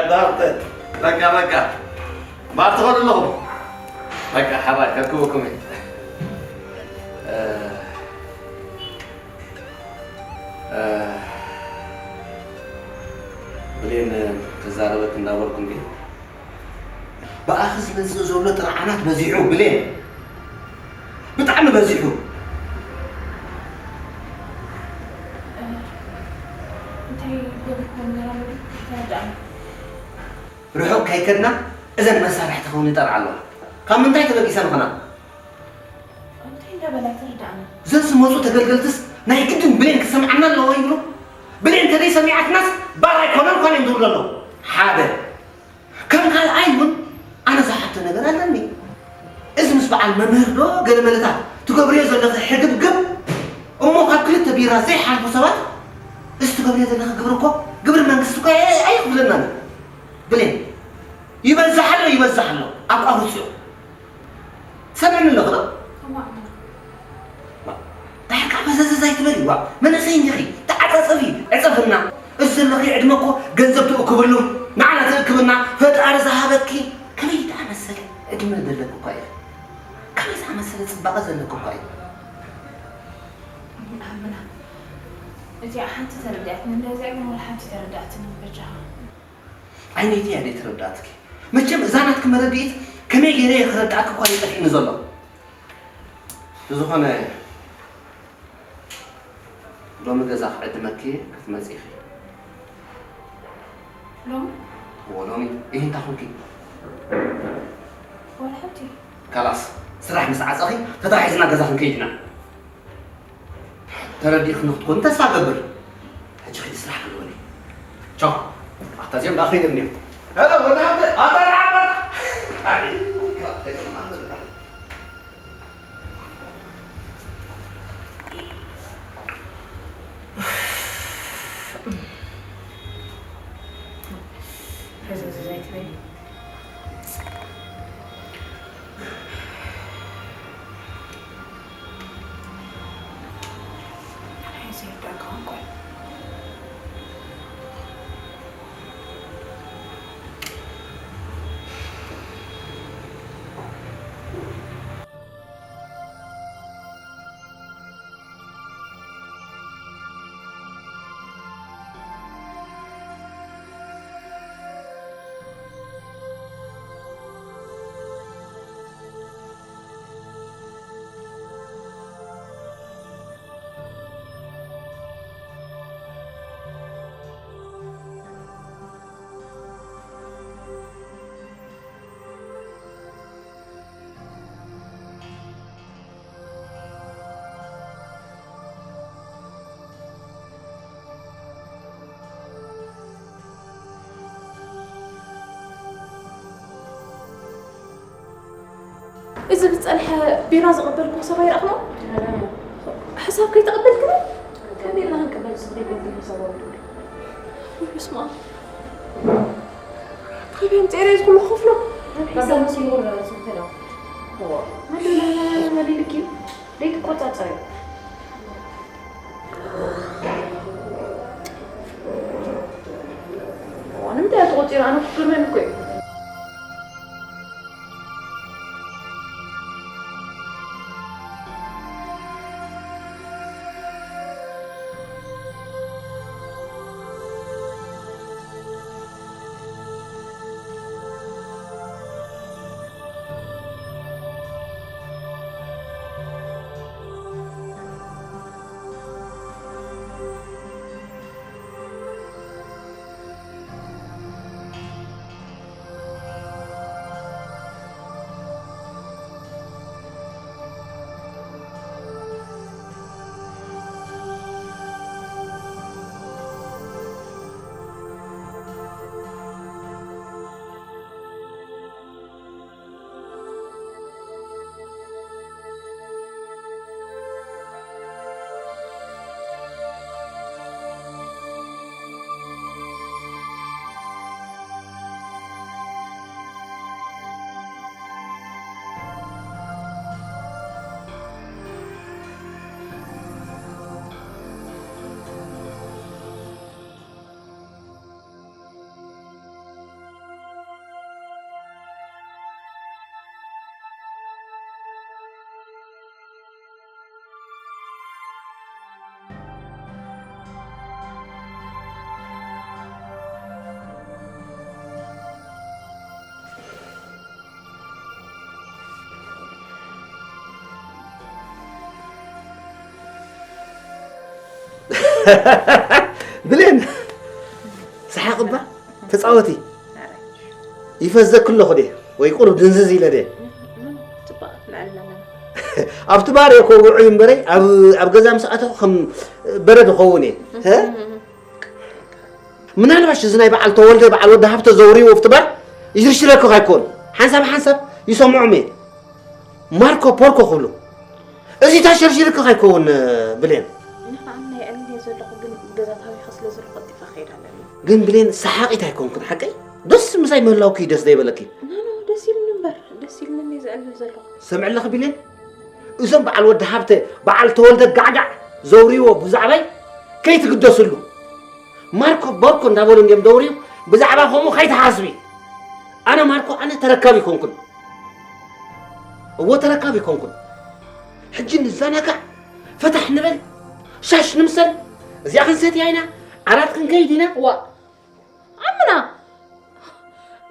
ዳርተ በቃ በቃ ማር ትኸዱ ኣለኹም። በቃ ሓራይ ከክበኩም እየ። እ፣ እ፣ ብሌን ተዛረበት እንዳበልኩም ግን ብኣኺ ዝመጽእ ዘሎ ጥርዓናት በዚሑ ብሌን፣ ብጣዕሚ በዚሑ። እንታይ ገቢርኩም ነይሮም? ተረዳእኒ። ርሑቕ ከይከድና እዘን መሳርሕቲ ክውን ይጠርዓ ኣለዋ። ካብ ምንታይ ተበጊሰን ኾና? እንታይ እንዳበላ ተረዳእኒ። እዘን ዝመፁ ተገልገልትስ ናይ ግድን ብሌን ክሰምዓና ኣለዎ ይብሉ። ብሌን ተደይ ሰሚዓትናስ ባር ኣይኮነን ኳን እዮም ዝብሉ ኣለዉ። ሓደ። ከም ካልኣይ እውን ኣነ ዝሓቶ ነገር ኣለኒ። እዚ ምስ በዓል መምህር ዶ ገለ መለታት ትገብርዮ ዘለኺ ሕግብግብ እሞ ካብ ክልተ ቢራ ዘይሓልፉ ሰባት እዚ ትገብርዮ ዘለኺ ግብሪ እኮ ግብሪ መንግስቲ እኮ ኣይ- ኣይኽፍለናን እዩ። ብሌን ይበዝሕ ኣሎ ይበዝሕ ኣሎ ኣብ ኣውፅዮ ሰምዕኒ ኣለኺ ዶ? ከማእና ዳሕርካ ፈዘዘዝ ኣይትበሊ ዋ መንእሰይ እንዲኺ ተዓፃፀፊ ዕፀፍና እዚ ዘለኺ ዕድመ እኮ ገንዘብ ትእክብሉ ንዓና ትእክብና ፈጣሪ ዝሃበኪ ከመይ ዝኣመሰለ ዕድመ ዘለኪ እኳ እዩ ከመይ ዝኣመሰለ ፅባቐ ዘለኪ እኳ እዩ ኣምና እዚኣ ሓንቲ ተረዳእትኒ ነዚኣ ግን ወላ ሓንቲ ተረዳእትኒ በጃኻ ዓይነይቲ እያ ደይ ተረዳእትኪ መቸም እዛ ናትኪ መረድኢት ከመይ ገይረ እየ ክረዳእኪ እኳ እዩ ጠፊእኒ ዘሎ ብዝኾነ ሎሚ ገዛ ክዕድመኪ ክትመፂ ኢኺ። ሎሚ? እዎ ሎሚ። ይህ እንታይ ኾንኪ? ወላ ሓንቲ። ካላስ ስራሕ ምስ ዓፀኺ ተታሒዝና ገዛ ክንከይድ ኢና። ተረዲእኽኒ ክትኮኒ ተስፋ ገብር። ሕጂ ኺዲ ስራሕ ክንበል። ቻው። ኣታ እዚኦም ደኣ ኸይዶም እዮም። ሄሎ ወዲ ሓብተ ኣታ ደሓን ኣታ። ፈዘዝ ዘይትበሊ። ኣይ ዘይርዳእካ እንኳን። እዚ ዝጸንሐ ቢራ ዝቐበልኩዎ ሰብ ኣይረኣኽኖ? ሕሳብ ከይተቐበልክኒ? ከመይ ኢልና ክንቅበል? ስቕ ኢልኩም ሓሳብ ኣውርዱ። ወይ በስመ ኣብ። ተኸቢቦም ጼረ ዝኹሉ ክኸፍሎ። ሕሳብ መስሙር ዝኽፈሎ። እዎ። መደላላ መሊልኪ። ደይትቆጻጸሪ። እዋ፣ ንምንታይ እያ ተቖጺራ? ኣነ ክገርመኒ እኮ እዩ። ብሌን፣ ሰሓቕ እባ፣ ተጻወቲ። ይፈዘክ ኣለኹ ድየ? ወይ ቁሩብ ድንዝዝ ኢለ ድየ? ጽባቕ ንዕለና። ኣብቲ ባር እየ ከውዑ እምበረይ፣ ኣብ፣ ኣብ ገዛ ምስ ኣተኹ ከም በረድ እኸውን እየ። ሀ? ምናልባሽ እዚ ናይ በዓል ተወልደ፣ በዓል ወዲ ሃብተ ዘውርይዎ ኣብቲ ባር ይሽርሽረኪ ከይኮን፣ ሓንሳብ ሓንሳብ ይሰምዖም እየ። ማርኮ ፖርኮ ክብሉ። እዚ ታሸርሽርኪ ከይኮን፣ ብሌን። ንኸዓ ናይ ዕልል እየ ዘለኹ፣ ግን ገዛ ታቢኸ ስለ ዘለኹ ቀልጢፈ ክኸይድ ኣለኒ። ግን ብሌን ሰሓቒት ኣይኮንክን ሓቀይ? ደስ ምሳይ ምህላውኪ ደስ ዘይበለኪ? ኖ፣ ኖ፣ ደስ ኢሉኒ እምበር፣ ደስ ኢሉኒ እየ ዘዕልል ዘለኹ። ሰምዒ ኣለኺ ብሌን? እዞም በዓል ወዲ ሃብተ፣ በዓል ተወልደ ጋዕጋዕ ዘውርይዎ ብዛዕባይ ከይትግደስሉ። ማርኮ ቦርኮ እንዳበሉ እንድዮም ደውርዩ፣ ብዛዕባ ከምኡ ከይትሓስቢ። ኣነ ማርኮ ኣነ ተረካቢ ኣይኮንኩን። እዎ ተረካቢ ኣይኮንኩን። ሕጂ ንዘናጋዕ፣ ፈታሕ ንበል፣ ሻሽ ንምሰል፣ እዚኣ ክንሰትያ ኢና፣ ዓራት ክንከይድ ኢና። ዋ፣ ኣምና፣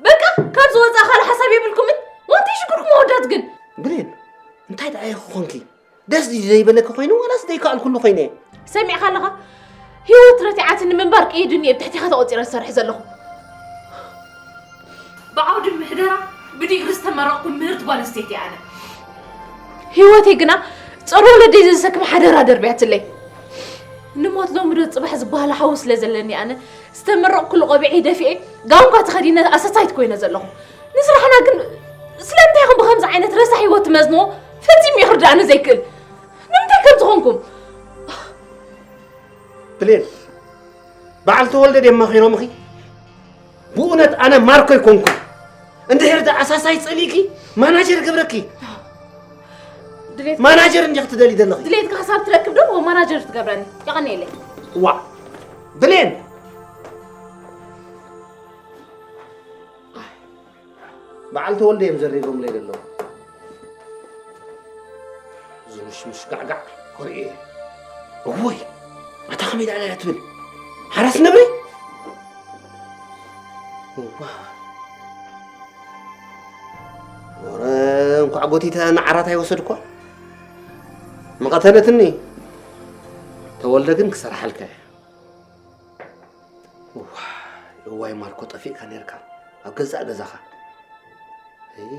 በቃ፣ ካብ ዝወፃ ካልእ ሓሳብ የብልኩምን? ዋንተይ ሽግርኩም ኣወዳት ግን? ብሌን፣ እንታይ ደኣ ኢኺ ኾንኪ? ደስ ድዩ ዘይበለኪ ኮይኑ ዋላስ ዘይከኣልኩሉ ኮይነ? ሰሚዕካ ኣለኻ? ህይወት ረቲዓትኒ ምንባር ቅይድኒ እየ ብትሕቴኻ ተቖፂረ ዝሰርሕ ዘለኹ። ብዓውዲ ምሕደራ ብዲግሪ ዝተመረቕኩ ምህርቲ ጓል ኣንስተይቲ እየ ኣነ። ህይወተይ ግና ጾር ወለደይ ዘሰክም ሓደራ ደርብያትለይ። ንሞት ሎሚ ዶ ጽባሕ ዝበሃል ሓዊ ስለ ዘለኒ ኣነ ዝተመረቕኩሉ ቆቢዐይ ደፊኤ ጋውንካ ተኸዲነ ኣሳሳይት ኮይነ ዘለኹ። ንስራሕና ግን ስለምንታይ ኢኹም ብኸምዚ ዓይነት ረሳሕ ህይወት ትመዝንዎ? ፈጺሙ ይኽርዳእኒ ዘይክእል። ንምንታይ ከምዚ ኾንኩም? ብሌን፣ በዓል ተወልደ ድዮም መኺሮምኺ? ብእውነት ኣነ ማርኮ ኣይኮንኩን። እንድሕር ደኣ ኣሳሳይ ጸሊእኪ ማናጀር ገብረኪ። ድሌት ማናጀር እንዲኺ ትደሊ ዘለኺ። ድሌትካ ክሳብ ትረክብ ዶ ማናጀር ትገብረኒ? የቐንየለይ። ዋ፣ ብሌን። በዓል ተወልደ እዮም ዘሪጎምለይ ዘለዉ። ዝምሽምሽ ጋዕጋዕ ኮርእየ። እወይ፣ ኣታ ከመይ ደኣ እያ ትብል? ሓራስ ነብሪ? እዋ። ወረ፣ እንኳዕ ጎቲተ ንዓራት ኣይወሰድኳ። ምቐተለትኒ። ተወልደ ግን ክሰርሓልካ እየ። እዋይ፣ እዋይ ማርኮ፣ ጠፊእካ ኔርካ ኣብ ገዛእ ገዛኻ። እይ።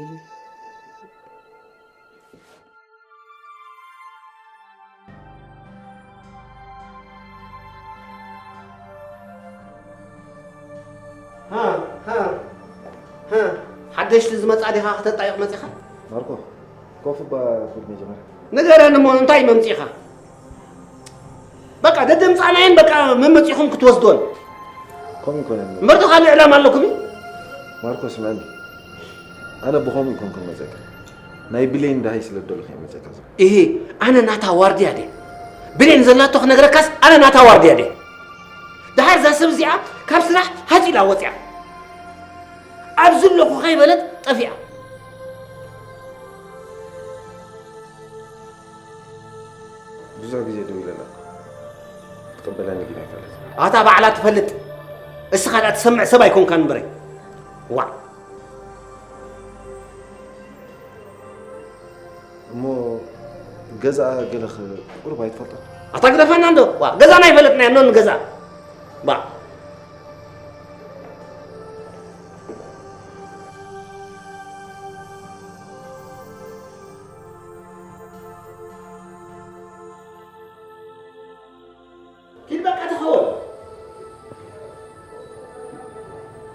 ሃ፣ ሃ፣ ሃ። ሓደሽቲ ዝመጻ ዲኻ ክተጣይቕ መጺኻ? ማርኮ፣ ኮፍ እባ ክብል መጀመርያ። ንገረኒ እሞ እንታይ መምጺኻ? በቃ ደደምጻናየን በቃ መመጺኹም ክትወስዶን። ከምኡ ይኮነኒ። እምበር ዶ ካልእ ዕላማ ኣለኩም? ማርኮ ስምዐኒ። ኣነ ብኸምኡ ይኮንኩን መጸካ። ናይ ብሌን ደሃይ ስለ ደለኹ እየ መጸካ ዘሎ። እሂ፣ ኣነ ናታ ዋርድያ ድየ። ብሌን ዘላቶ ክነግረካስ ኣነ ናታ ዋርድያ ድየ። ደሃር እዛ ሰብ እዚኣ ካብ ስራሕ ሃጽ ኢላ ወጽያ። ኣብ ዘለኹ ከይበለት ጠፊኣ። ብዙሕ ግዜ ደዊለላ። ክትቅበለኒ ግን ኣይፈለጥን። ኣታ ባዕላ ትፈልጥ። እስኻ ደኣ ትሰምዕ ሰብ ኣይኮንካን እምበረይ። ዋእ። እሞ ገዛኣ ገለ ክ-፣ ቁሩብ ኣይትፈልጦን? ኣታ ግደፈና እንዶ። ዋ፣ ገዛና ኣይፈለጥናዮ፣ ኖ ንገዛ። ባ። ኪድ በቃ ተኸወል።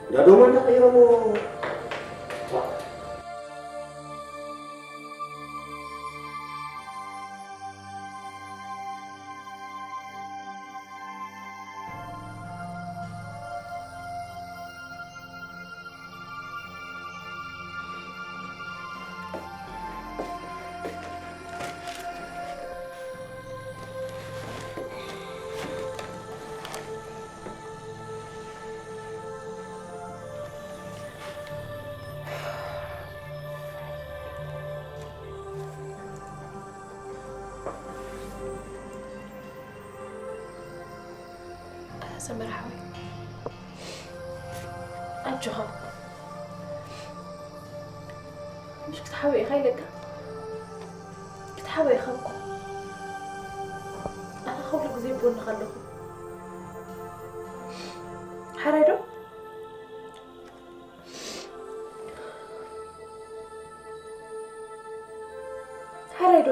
እንዳዶማ እንዳቀይሮሞ። ሰመረ ሓወይ፣ ኣጆኻ። ምሽ ክትሓውይ ኢኻ ኢለካ? ክትሓውይ ኢኻ እኮ። ኣነ ኩሉ ግዜ ብጎንኻ ኣለኹ። ሓራይ ዶ? ሓራይ ዶ?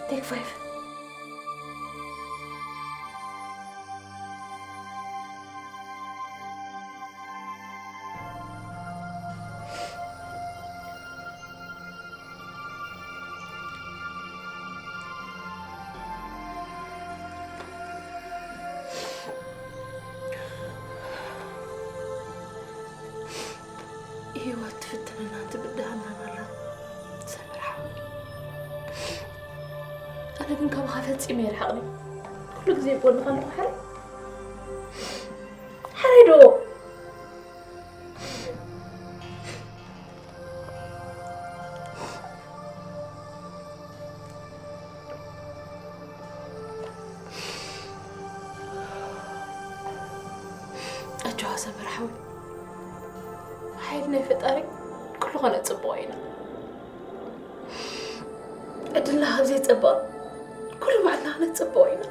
ቴክ ፋይቭ። ህይወት ትፍትነናን ትብድሃናን ኣላ። ሰምር ሓወይ፣ ኣነ ግን ካባኻ ፈጺመ ይርሓቕኒ። ኩሉ ግዜ ኣብ ጎንኻ ኣለኹ ሓራይ። ሓራይ ዶ? ኣጆኻ ሰመር ሓወይ፣ ብሓይሊ ናይ ፈጣሪ ኩሉ ከነጽብቖ ኢና። ዕድልና ካብ ዘይጸበቐ ኩሉ ባዕልና ከነጽብቖ ኢና።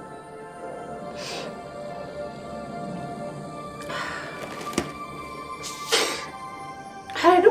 ሓራይ ዶ?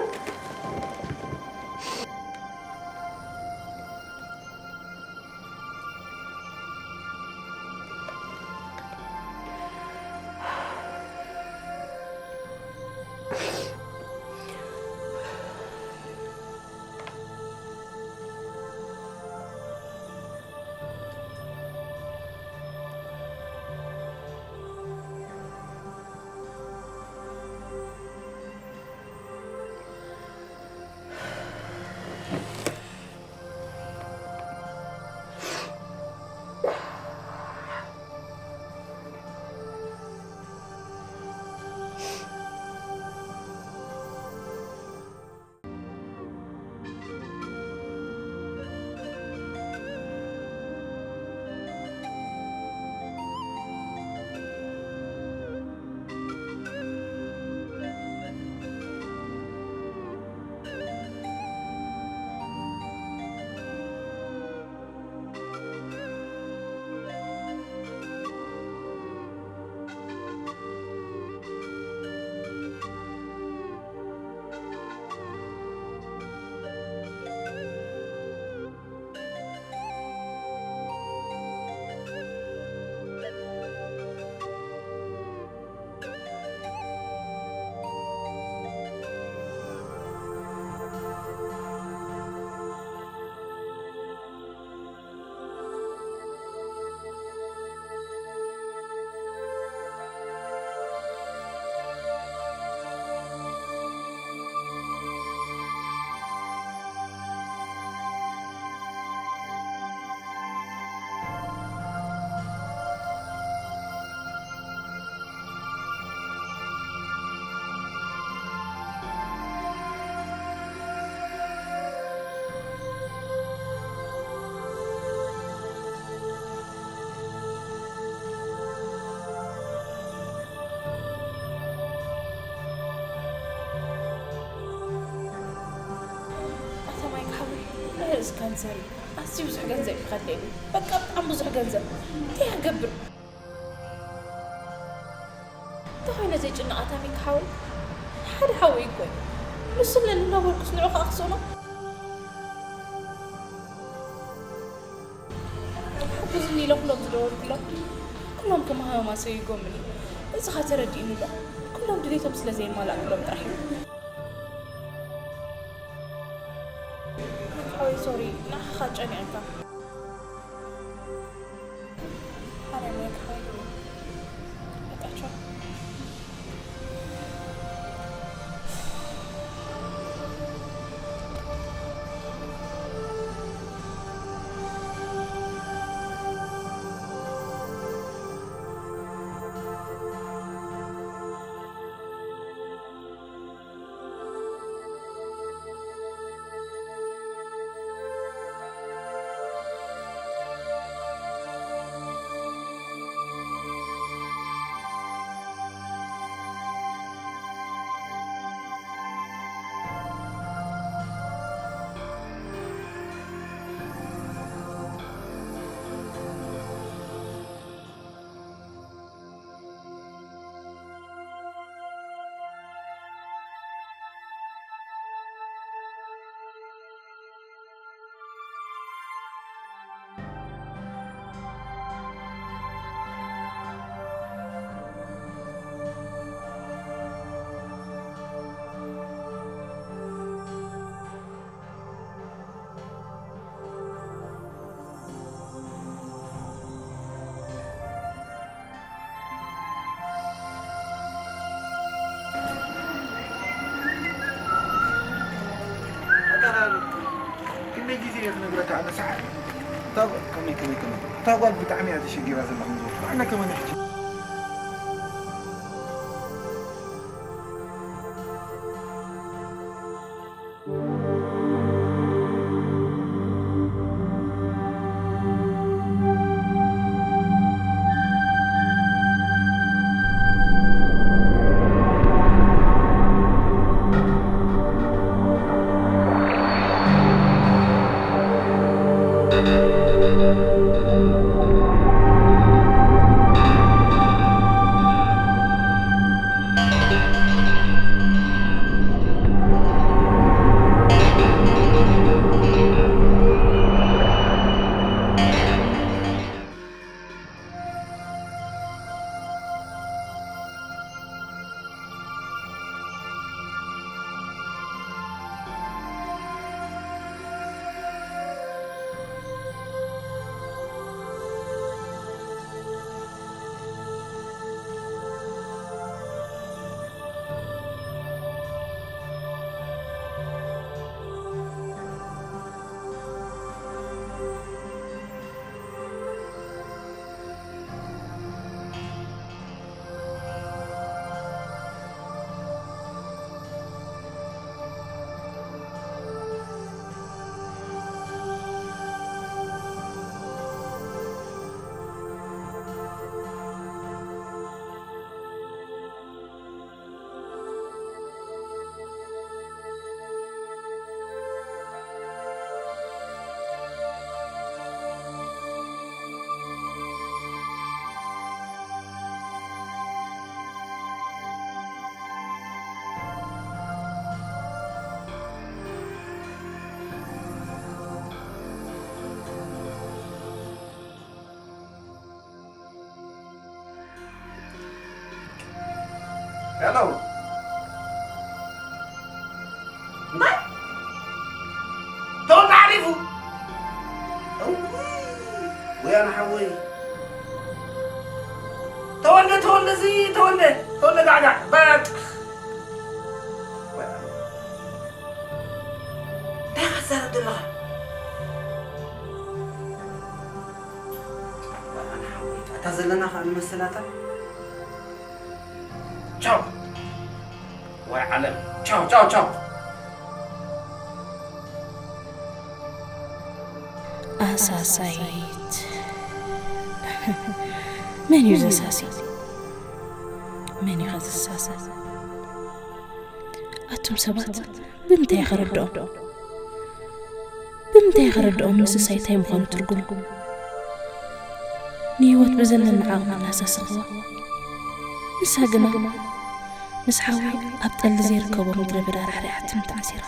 ኣታ ማይክ ሓወይ፣ ናይ ርእሲ ካንሰር እዩ። ኣዝዩ ብዙሕ ገንዘብ እዩ ከድልየኒ። በቃ ብጣዕሚ ብዙሕ ገንዘብ። እንታይ ክገብር? እንተኾይነ ዘይጭነቕ ኣታ ማይክ ሓወይ። ሓደ ሓወይ እኮ እዩ። ንሱ ኣለኒ እናበልኩስ ንዑ ከኣ ክስእኖ? ሓግዙኒ ኢለ ኩሎም ዝደወልኩሎም፣ ኩሎም ከም ሃመማ ሰይጎምኒ። እዚ ኸ ተረዲእኒ ዶ? ኩሎም ድሌቶም ስለ ዘየማላእኩሎም ጥራሕ እዩ። ሓወይ፣ ሶሪ፣ ንዓኻ ጨኒቐካ። ሓራይ ማይክ ሓወይ፣ በቃ ቻው። ክነግረካ ኣነ ሰዓት እታ ጓ-፣ ከመይ፣ ከመይ፣ ከመይ? እታ ጓል ብጣዕሚ እያ ተሸጊራ ዘላ ከም ዝብልካ። ኣነ ከመን ሕጂ? ሄሎ። እንታይ? ተወልደ ዓሪፉ? እውይ፣ ወያነ ሓወይ። ተወልደ፣ ተወልደ፣ እዚ ተወልደ፣ ተወልደ ጋዕጋዕ። በቃ። እንታይ ኢኻ ትዛረብ ዘለኻ? ኣታ ዘለና ኸኣ ንመሰላታ። ቻው። ዋይ ዓለም። ቻው፣ ቻው፣ ቻው። ኣሳሳይት። መን እዩ ዘሳሲ? መን እዩ ከ ዘሳሲ? ኣቱም ሰባት፣ ብምንታይ ከረድኦም? ብምንታይ ከረድኦም ምስሳይ እንታይ ምዃኑ ትርጉሙ? ንህይወት ብዘለና ዓቕሚ እናሳሰኽዋ፣ ንሳ ግና ምስ ሓዊ ኣብ ጠሊ ዘይርከቦ ምድረ በዳ ራሕሪሓትኒ ተዓሲራ።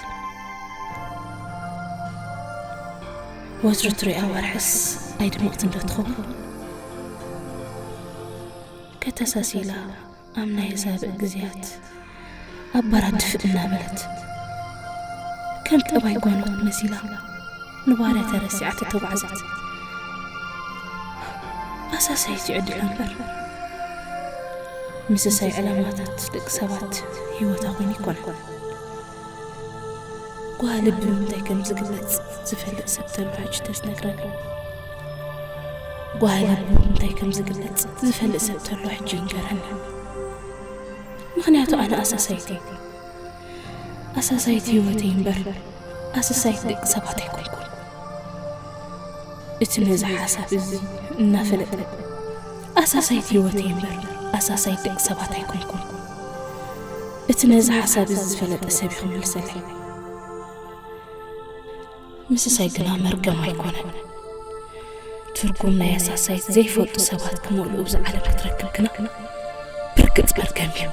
ወትሩ ትሪኣ ወርሕስ ኣይድምቕትን ዶ ትኸውን? ከተሳሲላ ኣብ ናይ ኣሳብእ ግዜያት ኣብ በራት ድፍእ እናበለት፣ ከም ጠባይ ጓኖት መሲላ ንባርያ ተረሲዓ ተተጓዕዘት። ኣሳሳይት እዩ ዕድላ እምበር፣ ምስሳይ ዕላማታት ደቂ ሰባት ህይወታ ኮይኑ ኣይኮነን። ጓህ ልቢ ብምንታይ ከም ዝግለጽ ዝፈልጥ ሰብ ተሎ ሕጂ ተዝነግረኒ። ጓህ ልቢ ብምንታይ ከም ዝግለጽ ዝፈልጥ ሰብ ተሎ ሕጂ ይንገረኒ። ምኽንያቱ ኣነ ኣሳሳይት እየ። ኣሳሳይት ህይወተይ እምበር ኣሳሳይት ደቂ ሰባት ኣይኮንኩን። እቲ ነዚ ሓሳብ እዚ እናፈለጠ ኣሳሳይት ህይወተይ እምበር ኣሳሳይት ደቂ ሰባት ኣይኮንኩን። እቲ ነዚ ሓሳብ እዚ ዝፈለጠ ሰብ እዩ ክምልሰለይ። ምስሳይ ግና መርገም ኣይኮነን። ትርጉም ናይ ኣሳሳይት ዘይፈልጡ ሰባት ክመልኡ ብዛ ዓለም ክትረክብ ግና ብርግጽ መርገም እዩ።